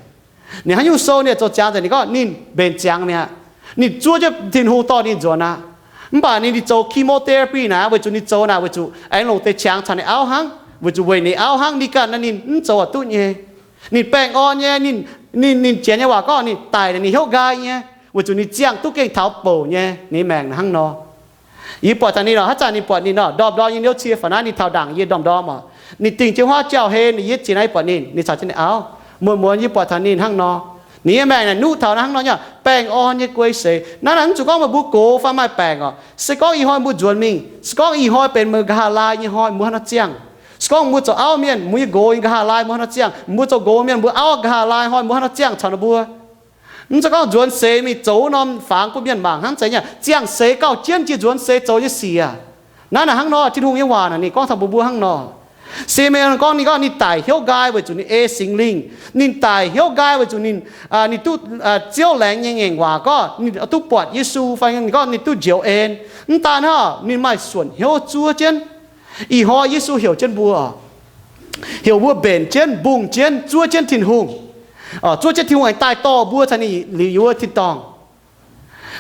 Ninh haaix nyungc sou ninh zoux ziangx nzengc, ninh gorngv ninh mbenc ziangx mi'aqv. Ninh zuov jienv Tin-Hungh dorh ninh nzuonx aqv. Mv baac ninh, ninh zoux chemotherapy naaic weic zuqc ninh zoux naaic weic zuqc aengx longc deix qangx caux ninh auv hnangv, weic zuqc weic ninh auv hnangv, ninh ganh naaic ninh mv zoux duqv nyei. Ninh baengh orn nyei, ninh, ninh, ninh janx nyei waac gorngv ninh daic naaic ninh hnyouv nqaai nyei, weic zuqc ninh ziangh duqv gengh taux bouc nyei, ninh maengc hnangv nor. Yie buatc taux ninh oc, haaix zanc ninh buatc ninh oc, ndorm-ndorm yie niouv cie faaux naaiv, ninh taux ndaangc yie ndorm-ndorm oc. Ninh dingh jienv huaav jauv-hlen, ninh yietv ziex naaiv yie buatc ninh, ninh caux jienv ninh auv. Muonz-muonz yie buatc taux ninh hnangv nor. Ninh nyei maengc naaic nuqv taux naaiv hnangv nor nyei, baengh orn nyei guei seix. Naaiv naaic mv zuqc gorngv meih mbuo gox fai maaih baengc oc. Se gorngv ih hnoi mbuo nzuonx mingh, se gorngv ih hnoi benx meih nqa'haav laai nyei hnoi, mbuo haaix nor ziangh? Se gorngv mbuo zoux auv mienh, mbuo nyei nqox nyei nqa'haav laai mbuo haaix nor ziangh? Mbuo zoux nqox mienh, mbuo auv nqa'haav laai hnoi mbuo haaix nor ziangh caux ninh mbuo? Mv zeiz gorngv nzuonx seix mingh zoux norm fangx bun mienh mangc hnangv zeiz nyei. Ziangh seix gauh jienv jiex nzuonx seix zoux nyei sic aac. Naaiv naaic hnangv nor, Tin-Hungh nyei waac naaic ninh gorngv taux mbuo mbuo hnangv nor. Simeon gorngv, ninh gorngv ninh daic hnyouv nqaai weic zuqc ninh ei Singx Lingh. Ninh daic hnyouv nqaai weic zuqc ninh, ninh duqv Ziouv laengz nyei ngaengc waac gorngv ninh duqv buatc Yesu, fai ninh gorngv ninh duqv njoux en. Mv daan hnangv, ninh maaih suonc hnyouv zuov jienv. Ih hnoi Yesu heuc jienv mbuo, heuc mbuo mbenc jienv, mbungh jienv, zuov jienv Tin-Hungh. Zuov jienv Tin-Hungh aengx daaih dorh mbuo caux ninh liuz yiem wuov tin-dorngh.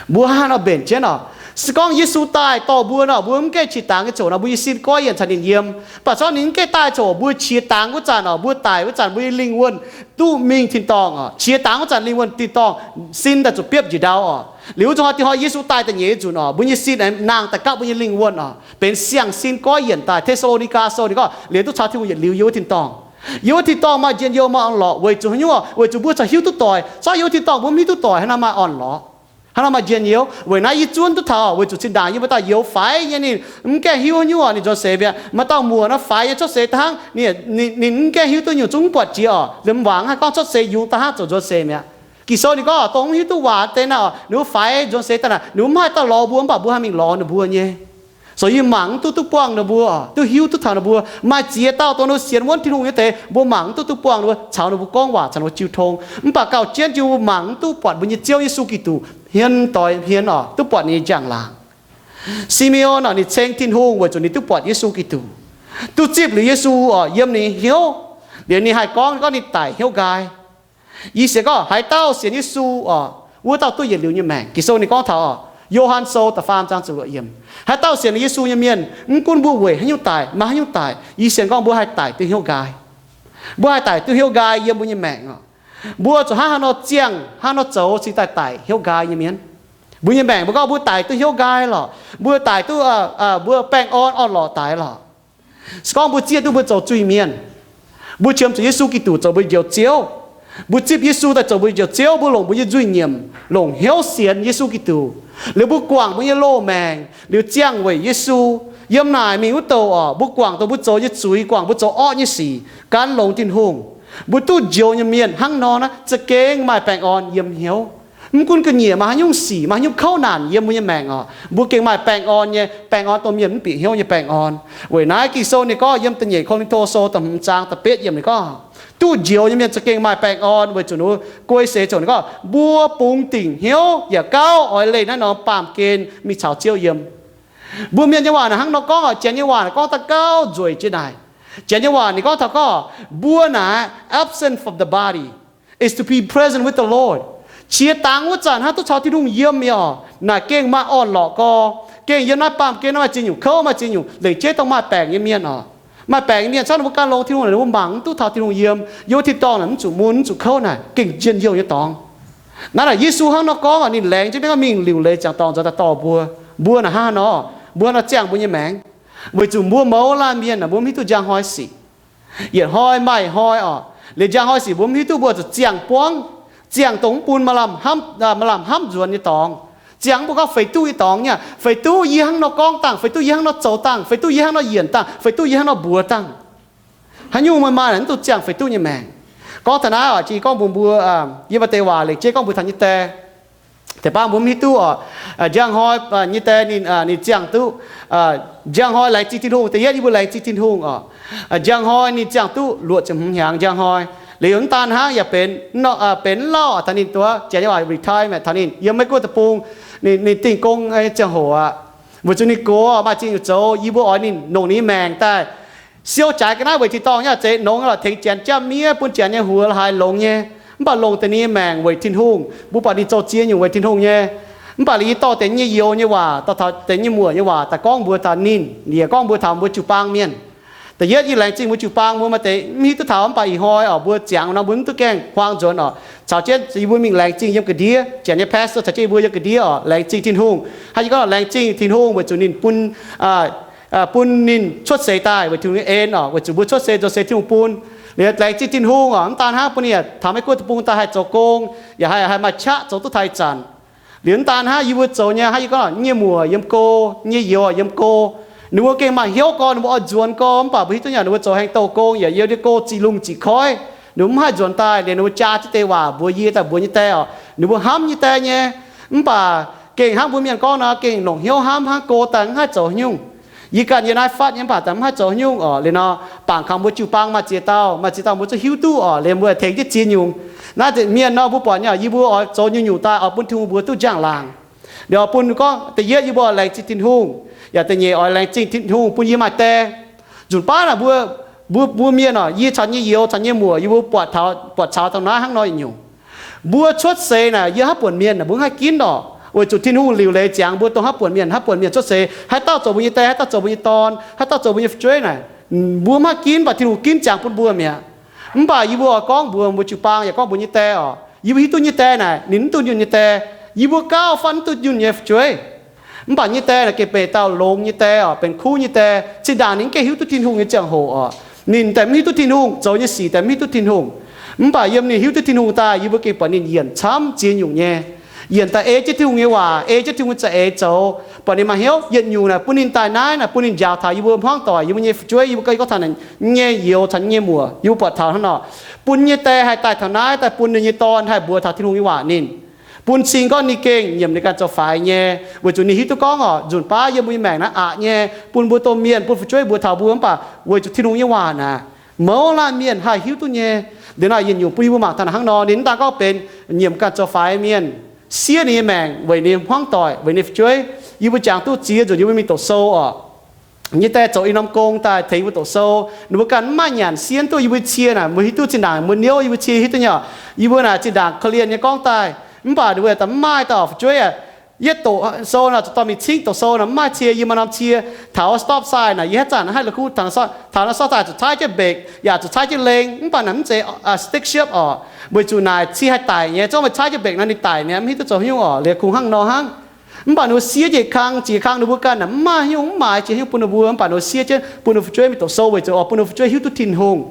Mbuo hnangv haaix nor mbenc jienv oc? Se gorngv Yesu daaih dorh mbuo nor, mbuo mv gaengh qiex dangx nyei ziouc nor, mbuo nyei sin goiv yienc caux ninh yiem. Mv baac se gorngv ninh mv gaengh daaih ziouc mbuo qiex dangx wuov zanc oc, mbuo daic wuov zanc mbuo nyei lingh wuonh duqv mingh tin-dorngh oc. Qiex dangx wuov zanc lingh wuonh tin-dorngh, sin daaih zuqc biopv njiec ndau oc. Liuz zuqc hnoi, dinh hnoi Yesu daaih da'nyeic nzunc oc, mbuo nyei sin aengx nangh daaih gapv mbuo nyei lingh wuonh oc, benx siang-sin goiv yienc daaih. Te^saa^lo^ni^gaa Sou ninh gorngv liuz duqv caux Tin-Hungh yietc liuz yiem wuov tin-dorngh. Yiem wuov tin-dorngh maaih njien-youh, maaih orn-lorqc. Weic zuqc haaix nyungc oc? Weic zuqc mbuo corc hiuv duqv doic. Se gorngv yiem wuov tin-dorngh mbuo mv hiuv duqv doic, haaix nor maaih orn-lorqc? Haaix nor maaih njien-youh? Weic naaiv yie zuonv duqv taux, weic zuqc zinh ndaangc yie maaih dauh youz faix nyei, ninh mv gaengh hiuv haaix nyungc oc, ninh nzuonx seix mi'aqv. Maaih dauh muoc nor faix nyei, cuotv seix daaih hnangv, ninh mv gaengh hiuv duqv nyungc, zungv mv buatc jiex oc. Liemh wangc haih gorngv cuotv seix yungz daaih hnangv ziouc nzuonx seix mi'aqv. Ging-Sou ninh gorngv dongh mv hiuv duqv waac deix naaic oc, ninh mbuo faix nzuonx seix daaih naaic, ninh mbuo mv haih daaih lorz mbuo, mv baac mbuo haih mingh lorz ninh mbuo nyei. So yie mangc mv duqv duqv buangh ninh mbuo, duqv hiuv duqv taux ninh mbuo. Maaih ziex dauh dongh ninh mbuo sienx wuonv Tin-Hungh nyei deix, mbuo mangc mv duqv duqv buangh ninh mbuo, caux ninh mbuo gorngv waac, caux ninh mbuo jiu tong. Mv baac gauh jienv jiu mbuo mangc mv duqv buatc mbuo nyei Ziouv Yesu Giduc hmien doix hmien oc, duqv buatc ninh nyei njang-laangc. Simeon oc, ninh ceng Tin-Hungh weic zuqc ninh duqv buatc Yesu Giduc, duqv zipv liuz Yesu oc, yiem ninh nyei hnyouv. Liuz ninh haih gorngv, gorngv ninh daic hnyouv nqaai. Yie sienx gorngv haaix dauh sienx Yesu oc, wuov dauh duqv yietc liuz nyei maengc. Ging-Sou ninh gorngv taux oc, Yo^han Sou da'faam zaang ziepc luoqc yiemc, haaix dauh sienx Yesu nyei mienh, mv gunv mbuo weic haaix nyungc daic, maaih haaix nyungc daic, yie sienx gorngv mbuo haih daic duqv hnyouv nqaai. Mbuo haih daic duqv hnyouv nqaai yiem mbuo nyei maengc oc. Mbuo zuqc hnangv haaix nor ziangh, hnangv haaix nor zoux cingx daaih daic hnyouv nqaai nyei mienh. Mbuo nyei maengc mbuo gorngv mbuo daic duqv hnyouv nqaai lorqc, mbuo daic duqv, mbuo baengh orn orn-lorqc daic lorqc. Se gorngv mbuo zieqv duqv mbuo zoux zuiz-mienh, mbuo qiemx zuqc Yesu Giduc zoux mbuo Njoux Ziouv, mbuo zipv Yesu daaih zoux mbuo Njoux Ziouv, mbuo longc mbuo nyei nzuih nyiemc, longc hnyouv sienx Yesu Giduc, liuz mbuo guangc mbuo nyei loz-maengc, liuz ziangh weic Yesu, yiem naaic mingh wuov douh oc, mbuo guangc dongh mbuo zoux nyei zuiz, guangc mbuo zoux orqv nyei sic, gan longx Tin-Hungh, mbuo duqv njoux nyei mienh hnangv nor naaiv za'gengh maaih baengh orn yiem hnyouv. Mv gunv ga'nyiec maaih haaix nyungc sic, maaih haaix nyungc kouv naanc yiem mbuo nyei maengc oc, mbuo gengh maaih baengh orn nyei, baengh orn dongh mienh mv bieqc hnyouv nyei baengh orn. Weic naaiv Ging-Sou ninh gorngv yiem da'nyeic Ko^lin^to Sou da'hmz zaang da'betv yiemc ninh gorngv, duqv njoux nyei mienh za'gengh maaih baengh orn weic zuqc ninh mbuo guei seix ziouc ninh gorngv, mbuo bungx dingc hnyouv yaac gauh oix leih naaiv norm baamh gen mingh caux Ziouv yiem. Mbuo mienh nyei waac naaic hnangv nor gorngv oc, Janx nyei waac naaic gorngv daaih gauh nzueic jiex naaic. Janx nyei waac ninh gorngv taux gorngv, mbuo naaic absent from the body is to be present with the Lord. Qiex dangx wuov zanc hnangv duqv caux Tin-Hungh yiem nyei oc. Naaic gengh maaih orn-lorqc gau, gengh yiem naaiv baamh gen naaiv maaih ziex nyungc kouv, maaih ziex nyungc lengc jeiv dongh maaih baengc nyei mienh oc. Maaih baengc nyei mienh, se gorngv ninh mbuo gan longx Tin-Hungh naaic, ninh mbuo mangc mv duqv taux Tin-Hungh yiem, yiem wuov tin-dorngh naaic mv zuqc mun, mv zuqc kouv naaic, gengh njien-youh nyei dorngx. Naaiv naaic Yesu hnangv nor gorngv oc, ninh laengz jienv mingh liuc leiz ziangx dorngx nzuonx daaih dorh mbuo. Mbuo naaic hnangv haaix nor? Mbuo nor ziangh mbuo nyei maengc, weic zuqc mbuo mouz laanh mienh naaic mbuo mv hiuv duqv njang hnoi sic. Yietc hnoi maaih hnoi oc, liuz njang hnoi sic mbuo mv hiuv duqv mbuo zuqc ziangh buangv, ziangh dongh mv bun maaih lamh hnamv nzuonx nyei dorngx. Ziangh mv bun gorngv feix duqv nyei dorngx nyei, feix duqv yie hnangv nor gorngv dangh, feix duqv yie hnangv nor zoux dangh, feix duqv yie hnangv nor yienc dangh, feix duqv yie hnangv nor mbuox dangh. Haaix nyungc maaih maaih mv duqv ziangh feix duqv nyei maengc. Gorngv taux naaiv oc, jiex gorngv mbuox mbuo, yie maaih deix waac lengc jeiv gorngv mbuox taux nyei die. Deix baav mbuo mv hiuv duqv oc, njang hnoi nyei die ninh, ninh ziangh duqv, njang hnoi laengz zingh Tin-Hungh. Da'yietv yie mbuo laengz zingh Tin-Hungh oc. Njang hnoi ninh ziangh duqv luoqc ziepc hmz hnyangx njang hnoi. Liuz mv daan hnangv yaac benx, benx lauh taux ninh duqv janx nyei waac retirement, taux ninh yiem Meiv Guoqv deic-bung, ninh dingh gong nyei ziangh hoc aqv. Weic zuqc ninh gox maaih zingh nyungc zoux, yie mbuo oix ninh longc ninh nyei maengc daaih siou jaaix ga'naaiv weic tin-dorngh nyei aac, zeiz nongx lorqc, tengx janx jatv miev, bun janx nyei huox la'haaix longx nyei. Mv baac longc deix ninh nyei maengc weic Tin-Hungh, mbuo buatc ninh zoux ziex nyungc weic Tin-Hungh nyei. Mv baac liuz yie dorh deix nyei youz nyei waac, dorh taux deix nyei muoc nyei waac daaih gorngv mbuox taux ninh, ninh yaac gorngv mbuox taux mbuo jiu-baang mienh. Da'yietv yie laengz zingh mbuo jiu-baang mbuo maaih deix mv hiuv duqv taux, mv baac ih hnoi oc mbuo ziangx nor mbuo mv duqv gaengh huaang nzuonx oc. Caux jienv yie mbuo mingh laengz zingh yiem ga'ndiev, janx nyei pastor caux jienv yie mbuo yiem ga'ndiev oc, laengz zingh Tin-Hungh. Hnangv yie gorngv laengz zingh Tin-Hungh weic zuqc ninh bun, bun ninh cuotv seix daaih weic Tin-Hungh nyei en oc, weic zuqc mbuo cuotv seix zoux seix Tin-Hungh bun. Liuz laengz zingh Tin-Hungh oc, mv daan hnangv bun ninh taux Meiv Guoqv deic-bung daaih haih zoux gong, yaac haih, haih maaih qaqv zoux duqv taux ih zanc. Liuz mv daan hnangv yie mbuo zoux nyei, hnangv yie gorngv nyei muoc yiem go, nyei youz yiem go, ninh mbuo gengh maaih hnyouv gorx, ninh mbuo oix nzuonx gorx, mv baac mbuo hiuv duqv nyei ninh mbuo zoux haengh douh gong yaac yiem ndiev go ziqc lungh ziqc koiv, ninh mbuo mv haih nzuonx daaih. Liuz ninh mbuo jaa jienv deix waac mbuox yie daaih mbuox nyei die oc, ninh mbuo hnamv nyei die nyei. Mv baac gengh hnangv mbuo mienh gorngv nor, gengh longc hnyouv hnamv hnangv go daaih mv haih zoux haaix nyungc. Yie ganh yie naaiv fatv nyei mv baac daaih mv haih zoux haaix nyungc orqc. Liuz nor, bangc kangx mbuo jiu-baang maaih ziex dauh, maaih ziex dauh mbuo zuqc hiuv duqv orqc. Liuz mbuo tengx jienv ziex nyungc. Naaiv mienh nor mbuo buatc nyei, yie mbuo oix zoux nyungc-nyungc daaih oix bun Tin-Hungh mbuo duqv njang-laangc. Liuz bun gorngv da'yietv yie mbuo oix laengz zingh Tin-Hungh, yaac da'nyeic oix laengz zingh Tin-Hungh bun yie maaih die. Nzunc baav naaic mbuo, mbuo, mbuo mienh orqc, yie caux nyei youz caux nyei muoc, yie mbuo buatc taux, buatc caux taux naaiv hnangv nor yietc nyungc. Mbuo cuotv seix naaic yiem haaix buonc mienh naaic mbuo mv haih ginv orqc, weic zuqc Tin-Hungh liuc leiz ziangx mbuo dongh haaix buonc mienh, haaix buonc mienh cuotv seix, haaix dauh zoux mbuo nyei die, haaix dauh zoux mbuo nyei dorn, haaix dauh zoux mbuo nyei fu'jueiv naaic, mbuo mv haih ginv, mv baac Tin-Hungh ginv ziangx bun mbuo mi'aqv. Mv baac yie mbuo oix gorngv mbuox mbuo jiu-baang yaac gorngv mbuox nyei die orqc, yie mbuo hiuv duqv nyei die naaic ninh mv duqv nyungc nyei die. Yie mbuo gauh fatv mv duqv nyungc nyei fu'jueiv. Mv baac nyei die naaic gengh benx dauh longx nyei die orqc, benx kuv nyei die. Zinh ndaangc ninh mv gengh hiuv duqv Tin-Hungh nyei ziangh hoc orqc, ninh daaih mv hiuv duqv Tin-Hungh, zoux nyei sic daaih mv hiuv duqv Tin-Hungh. Mv baac yiem ninh hiuv duqv Tin-Hungh daaih, yie mbuo gengh buatc ninh yienc camv ziex nyungc nyei. Yienc daaih ei jienv Tin-Hungh nyei waac, ei jienv Tin-Hungh za'eix zoux, buatc ninh maaih hnyouv yietc nyungc naaic bun ninh daaih naaiv naaic bun ninh njaaux taux yie mbuo hmuangv doic, yie mbuo nyei fu'jueiv, yie mbuo gorngv taux naaic nyei youz caux nyei muoc, yie mbuo buatc taux hnangv nor, bun nyei die haih daaih taux naaiv daaih bun ninh nyei dorn haih mbuox taux Tin-Hungh nyei waac ninh. Bun cing gorngv ninh gengh nyiemc ninh ganh zoux faix nyei, weic zuqc ninh hiuv duqv gorngv orqc, nzunc baav yiem mbuo nyei maengc naaiv aqc nyei, bun mbuo domh mienh, bun fu'jueiv mbuox taux mbuo, mv baac weic zuqc Tin-Hungh nyei waac naaic, mouz laanh mienh haih hiuv duqv nyei. Liuz naaic yietc nyungc bun yie mbuo mangc taux naaic hnangv nor, ninh mv daan gorngv benx nyiemc ganh zoux faix mienh, siev ninh nyei maengc weic ninh hmuangv doic, weic ninh fu'jueiv. Yie mbuo jangx duqv ziex nzunc yie mbuo mingh doqc sou orqc, nyei die zoux i norm gong daaih tengx yie mbuo doqc sou. Ninh mbuo ganh mv maaih nyanc siev duqv yie mbuo cie naaic, mbuo hiuv duqv zinh ndaangc mbuo niouv yie mbuo cie hiuv duqv nyei orqc. Yie mbuo naaic zinh ndaangc korv-lienh nyei gorngv daaih, mv baac ninh mbuo daaih mv maaih dauh fu'jueiv aac. Yietv doqc sou naaic zuqc dorh mingh cingv doqc sou naaic mv maaih cie, yie maaih norm cie taux stop sign naaic, yie haaix zanc haih la'kuqv taux naaiv stop sign zuqc caaiv jienv mbeix yaac zuqc caaiv jienv lengh, mv baac naaic mv zeiz stick shift orqc, weic zuqc naaic cie haih daic nyei. Zungv meih caaiv jienv mbeix nor ninh daic mi'aqv, mv hiuv duqv zoux haaix nyungc orqc, liuz kungx hnangv nor hnangv. Mv baac ninh mbuo siev njiec kang, ziex kang ninh mbuo ganh naaic mv maaih haaix nyungc, mv maaih cie haaix nyungc bun ninh mbuo, mv baac ninh mbuo siev jienv bun ninh mbuo fu'jueiv mingh doqc sou weic zuqc oix bun ninh mbuo fu'jueiv hiuv duqv Tin-Hungh.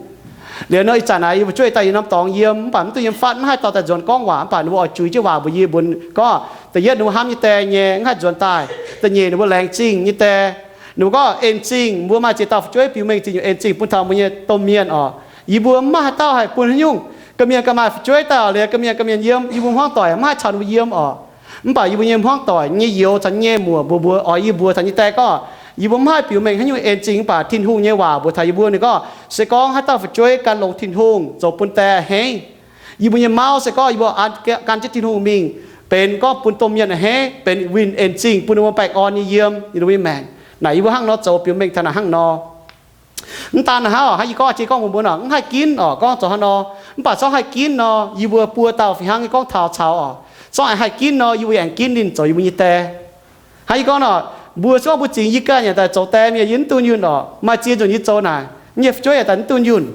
Liuz nor ih zanc naaic yie fu'jueiv daaih yiem norm dorngx yiem, mv baac mv duqv yiem fatv, mv haih dorh daaih nzuonx gorngv waac, mv baac ninh mbuo oix juix jienv waac mbuox yie mbuox gorngv, da'yietv ninh mbuo hnamv nyei die nyei mv haih nzuonx daaih. Da'nyeic ninh mbuo laengz zingh nyei die. Ninh mbuo gorngv en zingh, mbuo maaih ziex dauh fu'jueiv biux mengh zingh nyungc en zingh bun taux mbuo nyei domh mienh orqc. Yie mbuo mv maaih haaix dauh haih bun haaix nyungc. Ga'mienh ganh maaih fu'jueiv daaih orqc, liuz ga'mienh ga'mienh yiem, yie mbuo hmuangv doic mv haih caux ninh mbuo yiem orqc. Mv baac yie mbuo nyei hmuangv doic nyei youz caux nyei muoc mbuox mbuo, oix yie mbuox taux nyei die gorngv, yie mbuo mv haih biux mengh haaix nyungc en zingh, mv baac Tin-Hungh nyei waac mbuox taux yie mbuo ninh gorngv, se gorngv haaix dauh fu'jueiv gan longx Tin-Hungh zoux bun die a'hneiv. Yie mbuo nyei mouv se gorngv yie mbuo gan jienv Tin-Hungh mingh, benx gorngv bun domh mienh a'hneiv, benx winh en zingh bun ninh mbuo baengh orn nyei yiem ninh mbuo nyei maengc. Naaic yie mbuo hnangv nor zoux biux mengh taux naaic hnangv nor. Mv daan naaic hnangv orqc, hnangv yie gorngv, jiex gorngv mbuox mbuo orqc, mv haih ginv orqc, gorngv zoux hnangv nor. Mv baac zorngv haih ginv nor, yie mbuo buo dauh fih hnangv nyei gorngv taux caux orqc, zorngv aengx haih ginv nor, yie mbuo aengx ginv ninh zoux yie mbuo nyei die. Hnangv yie gorngv orqc, mbuo se gorngv mbuo zingx yie ganh yaac daaih zoux die mienh, yie mv duqv nyunh orqc. Maaih ziex nzunc yie zoux naaic, yie nyei fu'jueiv yaac daaih mv duqv nyunh.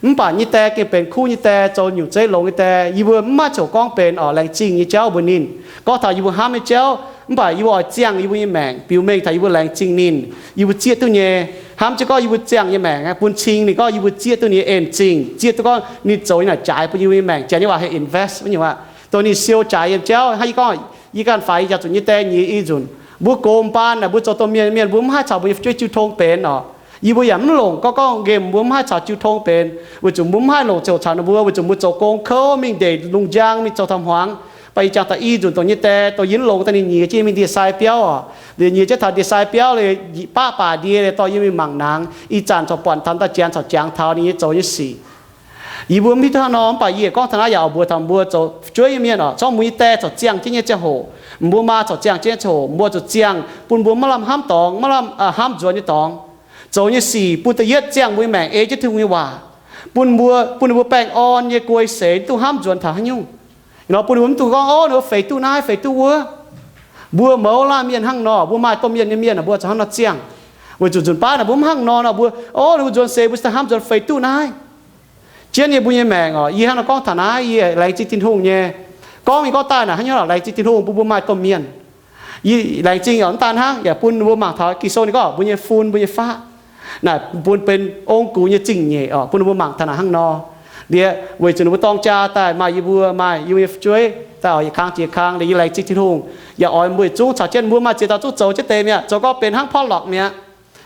Mv baac nyei die gengh benx kuv nyei die, zoux nyungc zeiv longx nyei die. Yie mbuo mv maaih ziouc gorngv benx orqc laengz zingh nyei jauv mbuox ninh, gorngv taux yie mbuo hnamv nyei jauv. Mv baac yie mbuo oix ziangh yie mbuo nyei maengc biux mengh taux yie mbuo laengz zingh ninh, yie mbuo zieqv duqv nyei. Hnamv jienv gorngv yie mbuo ziangh nyei maengc bun cing ninh gorngv yie mbuo zieqv duqv ninh en zingh, zieqv duqv gorngv ninh zoux nyei naaic jaaix bun yie mbuo nyei maengc. Janx nyei waac heuc invest wuov nyungc aqv. Dongh ninh siou jaaix yiem jauv. Hnangv yie gorngv, yie ganh faix yie jaax zuqc nyei die nyiex i nzunc, mbuo gox baan naaic mbuo zoux domh mienh mienh mbuo mv haih caux mbuo nyei fu'jueiv jiu tong benx orqc. Yie mbuo yaac mv longc gorngv, gorngv nqemh mbuo mv haih caux jiu tong benx, weic zuqc mbuo mv haih longc ziouc caux ninh mbuo, weic zuqc mbuo zoux gong kouv mingh ndeic lungh njang mingh zoux taux hmuangx. Mv baac ih jangx taux i nzunc dongh nyei die, dongh yie mv longc daaih ninh nyiex jienv mingh ndie-sai biauv orqc. Liuz nyiex jienv taux ndie-sai biauv liuz, baqv baac ndie liuz dorh yie mingh mangc naang. Ih zanc corc buatc taux daaih janx corc jangx taux ninh nyei zoux nyei sic. Yie mbuo mv hiuv duqv hnangv nor, mv baac yie gorngv taux naaiv yaac oix mbuox taux mbuo zoux fu'jueiv nyei mienh orqc, zorngv mbuo nyei die corc ziangh jienv nyei ziangh hoc, mbuo maa corc ziangh jienv nyei ziangh hoc, mbuo zuqc ziangh bun mbuo maiv lamh hnamv dorngx, maiv lamh, aa, hnamv nzuonx nyei dorngx. Zoux nyei sic bun da'yietv ziangh mbuo nyei maengc ei jienv Tin-Hungh nyei waac, bun mbuo, bun ninh mbuo baengh orn nyei guei seix mv dungx hnamv nzuonx taux haaix nyungc. Nor bun ninh mbuo mv dungx gorngv, ov, ninh mbuo feix duqv naaiv, feix duqv wuov. Mbuo mouz laanh mienh hnangv nor, mbuo maaih domh mienh nyei mienh, mbuo zuqc hnangv nor ziangh. Weic zuqc nzunc baav naaic mbuo mv hnangv nor, nor mbuo, ov, ninh mbuo nzuonx seix mbuo se hnamv nzuonx feix duqv naaiv. Jienv yie mbuo nyei maengc orqc, yie hnangv nor gorngv taux naaiv, yie laengz zingh Tin-Hungh nyei. Gorngv mingh gorngv daaih naaic hnangv nyungc laengz zingh Tin-Hungh bun mbuo maaih domh mienh. Yie laengz zingh orqc, mv daan hnangv, yaac bun mbuo mangc taux Ging-Sou ninh gorngv mbuo nyei fun, mbuo nyei faqv naaic bun benx ong-gux nyei zingh nyeic orqc, bun mbuo mangc taux naaic hnangv nor. Liuz weic zuqc ninh mbuo dorng jaa daaih maaih yie mbuo, maaih yie mbuo nyei fu'jueiv daaih orqc, yietc kang jiex kang. Liuz yie laengz zingh Tin-Hungh, yaac oix mbuo yietc zungv caux jienv, mbuo maaih ziex dauh zungv zoux jienv deix mi'aqv, zoux gorngv benx hnangv potluck mi'aqv.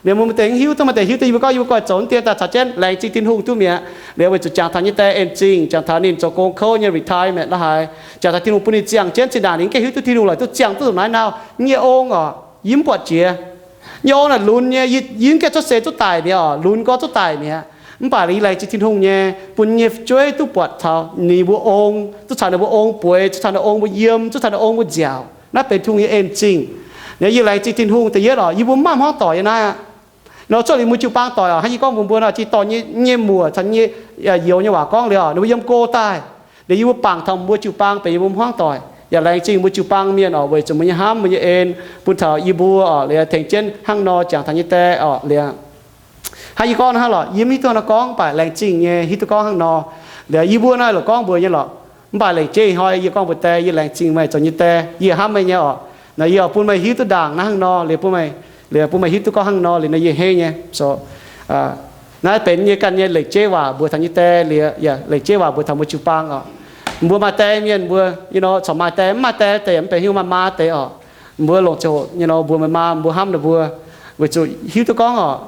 Liuz mbuo maiv dengx hiuv duqv, maiv dengx hiuv duqv, yie mbuo gorngv yie mbuo gorngv zoux naaiv deix daaih caux jienv laengz zingh Tin-Hungh duqv mi'aqv. Liuz weic zuqc jangx taux nyei die en zingh, jangx taux ninh zoux gong kouv nyei retirement la'haaix, jangx taux Tin-Hungh bun ninh ziangh jienv zinh ndaangc ninh gengh hiuv duqv Tin-Hungh lorqc, duqv ziangh duqv zuqc naaiv nor nyei ong orqc, yie mv buatc jiex. Nyei ong naaic lunx nyei, yie, yie mv gaengh cuotv seix zuqc daic mi'aqv oc, lunx gorngv zuqc daic mi'aqv. Mv baac yie laengz zingh Tin-Hungh nyei, bun yie nyei fu'jueiv duqv buatc taux ninh mbuo ong, zuqc caux ninh mbuo ong bueix, zuqc caux ninh ong mbuo yiem, zuqc caux ninh ong mbuo nziaauc. Naaiv benx Tin-Hungh nyei en zingh. Yie laengz zingh Tin-Hungh da'yietv oc, yie mbuo mv maaih hmuangv doic yie naaiv aqv. Nor cuotv liuz mbuo jiu-baang doic oc, hnangv yie gorngv mbuox mbuo nor, jiex doic nyei, nyei muoc caux nyei youz nyei waac gorngv liuz oc, ninh mbuo yiem go daaih. Liuz yie mbuo bangc taux mbuo jiu-baang benx yie mbuo hmuangv doic. Yaac laengz zingh mbuo jiu-baang mienh oc, weic zuqc mbuo nyei hnamv, mbuo nyei en, bun taux yie mbuo oc, liuz tengx jienv hnangv nor jangx taux nyei die oc. Liuz hnangv yie gorngv hnangv lorqc, yie mv hiuv duqv nor gorngv, mv baac laengz zingh nyei hiuv duqv gorngv hnangv nor. Liuz yie mbuo naaiv lorqc gorngv mbuox nyei lorqc. Mv baac laengz jeiv hnoi yie gorngv mbuox die, yie laengz zingh meih zoux nyei die, yie hnamv meih nyei oc. Naaiv yie oix bun meih hiuv duqv ndaangc naaiv hnangv nor, liuz bun meih, liuz bun meih hiuv duqv gorngv hnangv nor, liuz naaiv yie hei nyei. So naaiv benx yie ganh nyei laengz jeiv waac mbuox taux nyei die, liuz yaac laengz jeiv waac mbuox taux mbuo jiu-baang oc. Mbuo maaih die mienh mbuo, you know, corc maaih die, mv maaih die deix yaac mv benx haaix nyungc, maaih maa deix oc. Mbuo longc ziangh hoc, you know, mbuox meih maa, mbuo hnamv ninh mbuo, weic zuqc hiuv duqv gorngv oc,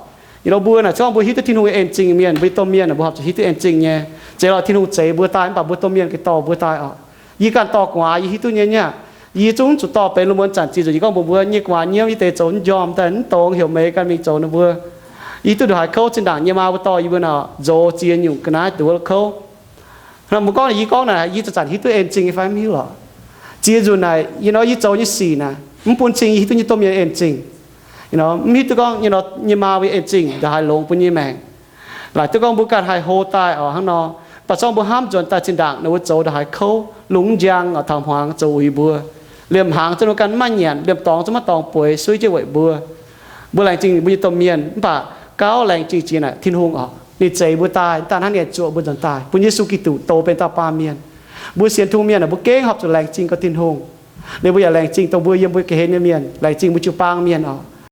you know, mbuo naaic zungv mbuo hiuv duqv Tin-Hungh nyei en zingh mienh, mbuo domh mienh mbuo horpc zuqc hiuv duqv en zingh nyei. Zeiz lorqc, Tin-Hungh zeix mbuo daaih mv baac mbuo domh mienh gengh dorh mbuo daaih oc. Yie ganh dorh gu'nguaaz yie hiuv duqv nyei nyei aqv. Yie zungv zuqc dorh benx lungh muonz zanc ziex nzunc yie gorngv mbuox mbuo nyei gu'nguaaz nyiemv yie deix zoux mv njormh daaih mv dongz heuc meih ganh mingh zoux ninh mbuo. Yie hiuv duqv ndongc haaix kouv zinh ndaangc nyei maa mbuo dorh yie mbuo naaic nzox ziex nyungc ga'naaiv duqv kouv. Mbuo gorngv naaic, yie gorngv naaic yie zanc-zanc hiuv duqv en zingh nyei fai mv hiuv lorqc. Ziex nzunc naaic, you know, yie zoux nyei sic naaic mv bun cing yie hiuv duqv nyei domh mienh en zingh. You know, mv hiuv duqv gorngv, you know, nyei maa mbuo en zingh ndongc haaix longx bun nyei maengc. Laaic duqv gorngv mbuo ganh haih hlo daaih oc hnangv nor. Mv baac zorngv mbuo hnamv nzuonx daaih zinh ndaangc ninh mbuo zoux ndongc haiz kouv, lungh mv njang oc, taux hmuangx zoux uix mbuo. Liemh hnaangx zungv mbuo ganh mv maaih nyanc, liemh dorngx zungv maiv dorngx bueix, suiv jienv weic mbuo. Mbuo laengz zingh mbuo nyei domh mienh, mv baac gauh laengz zingh jiex naaic Tin-Hungh oc, ninh zeix mbuo daaih, daaih hnangv ninh zuoqc mbuo nzuonx daaih, bun Yesu Giduc douz benx dauh baamh mienh. Mbuo sienx Tin-Hungh mienh aah, mbuo gengh horpc zuqc laengz zingh gorx Tin-Hungh. Liuz mbuo yaac laengz zingh dongh mbuo yiem mbuo ga'hlen nyei mienh, laengz zingh mbuo jiu-baang mienh oc.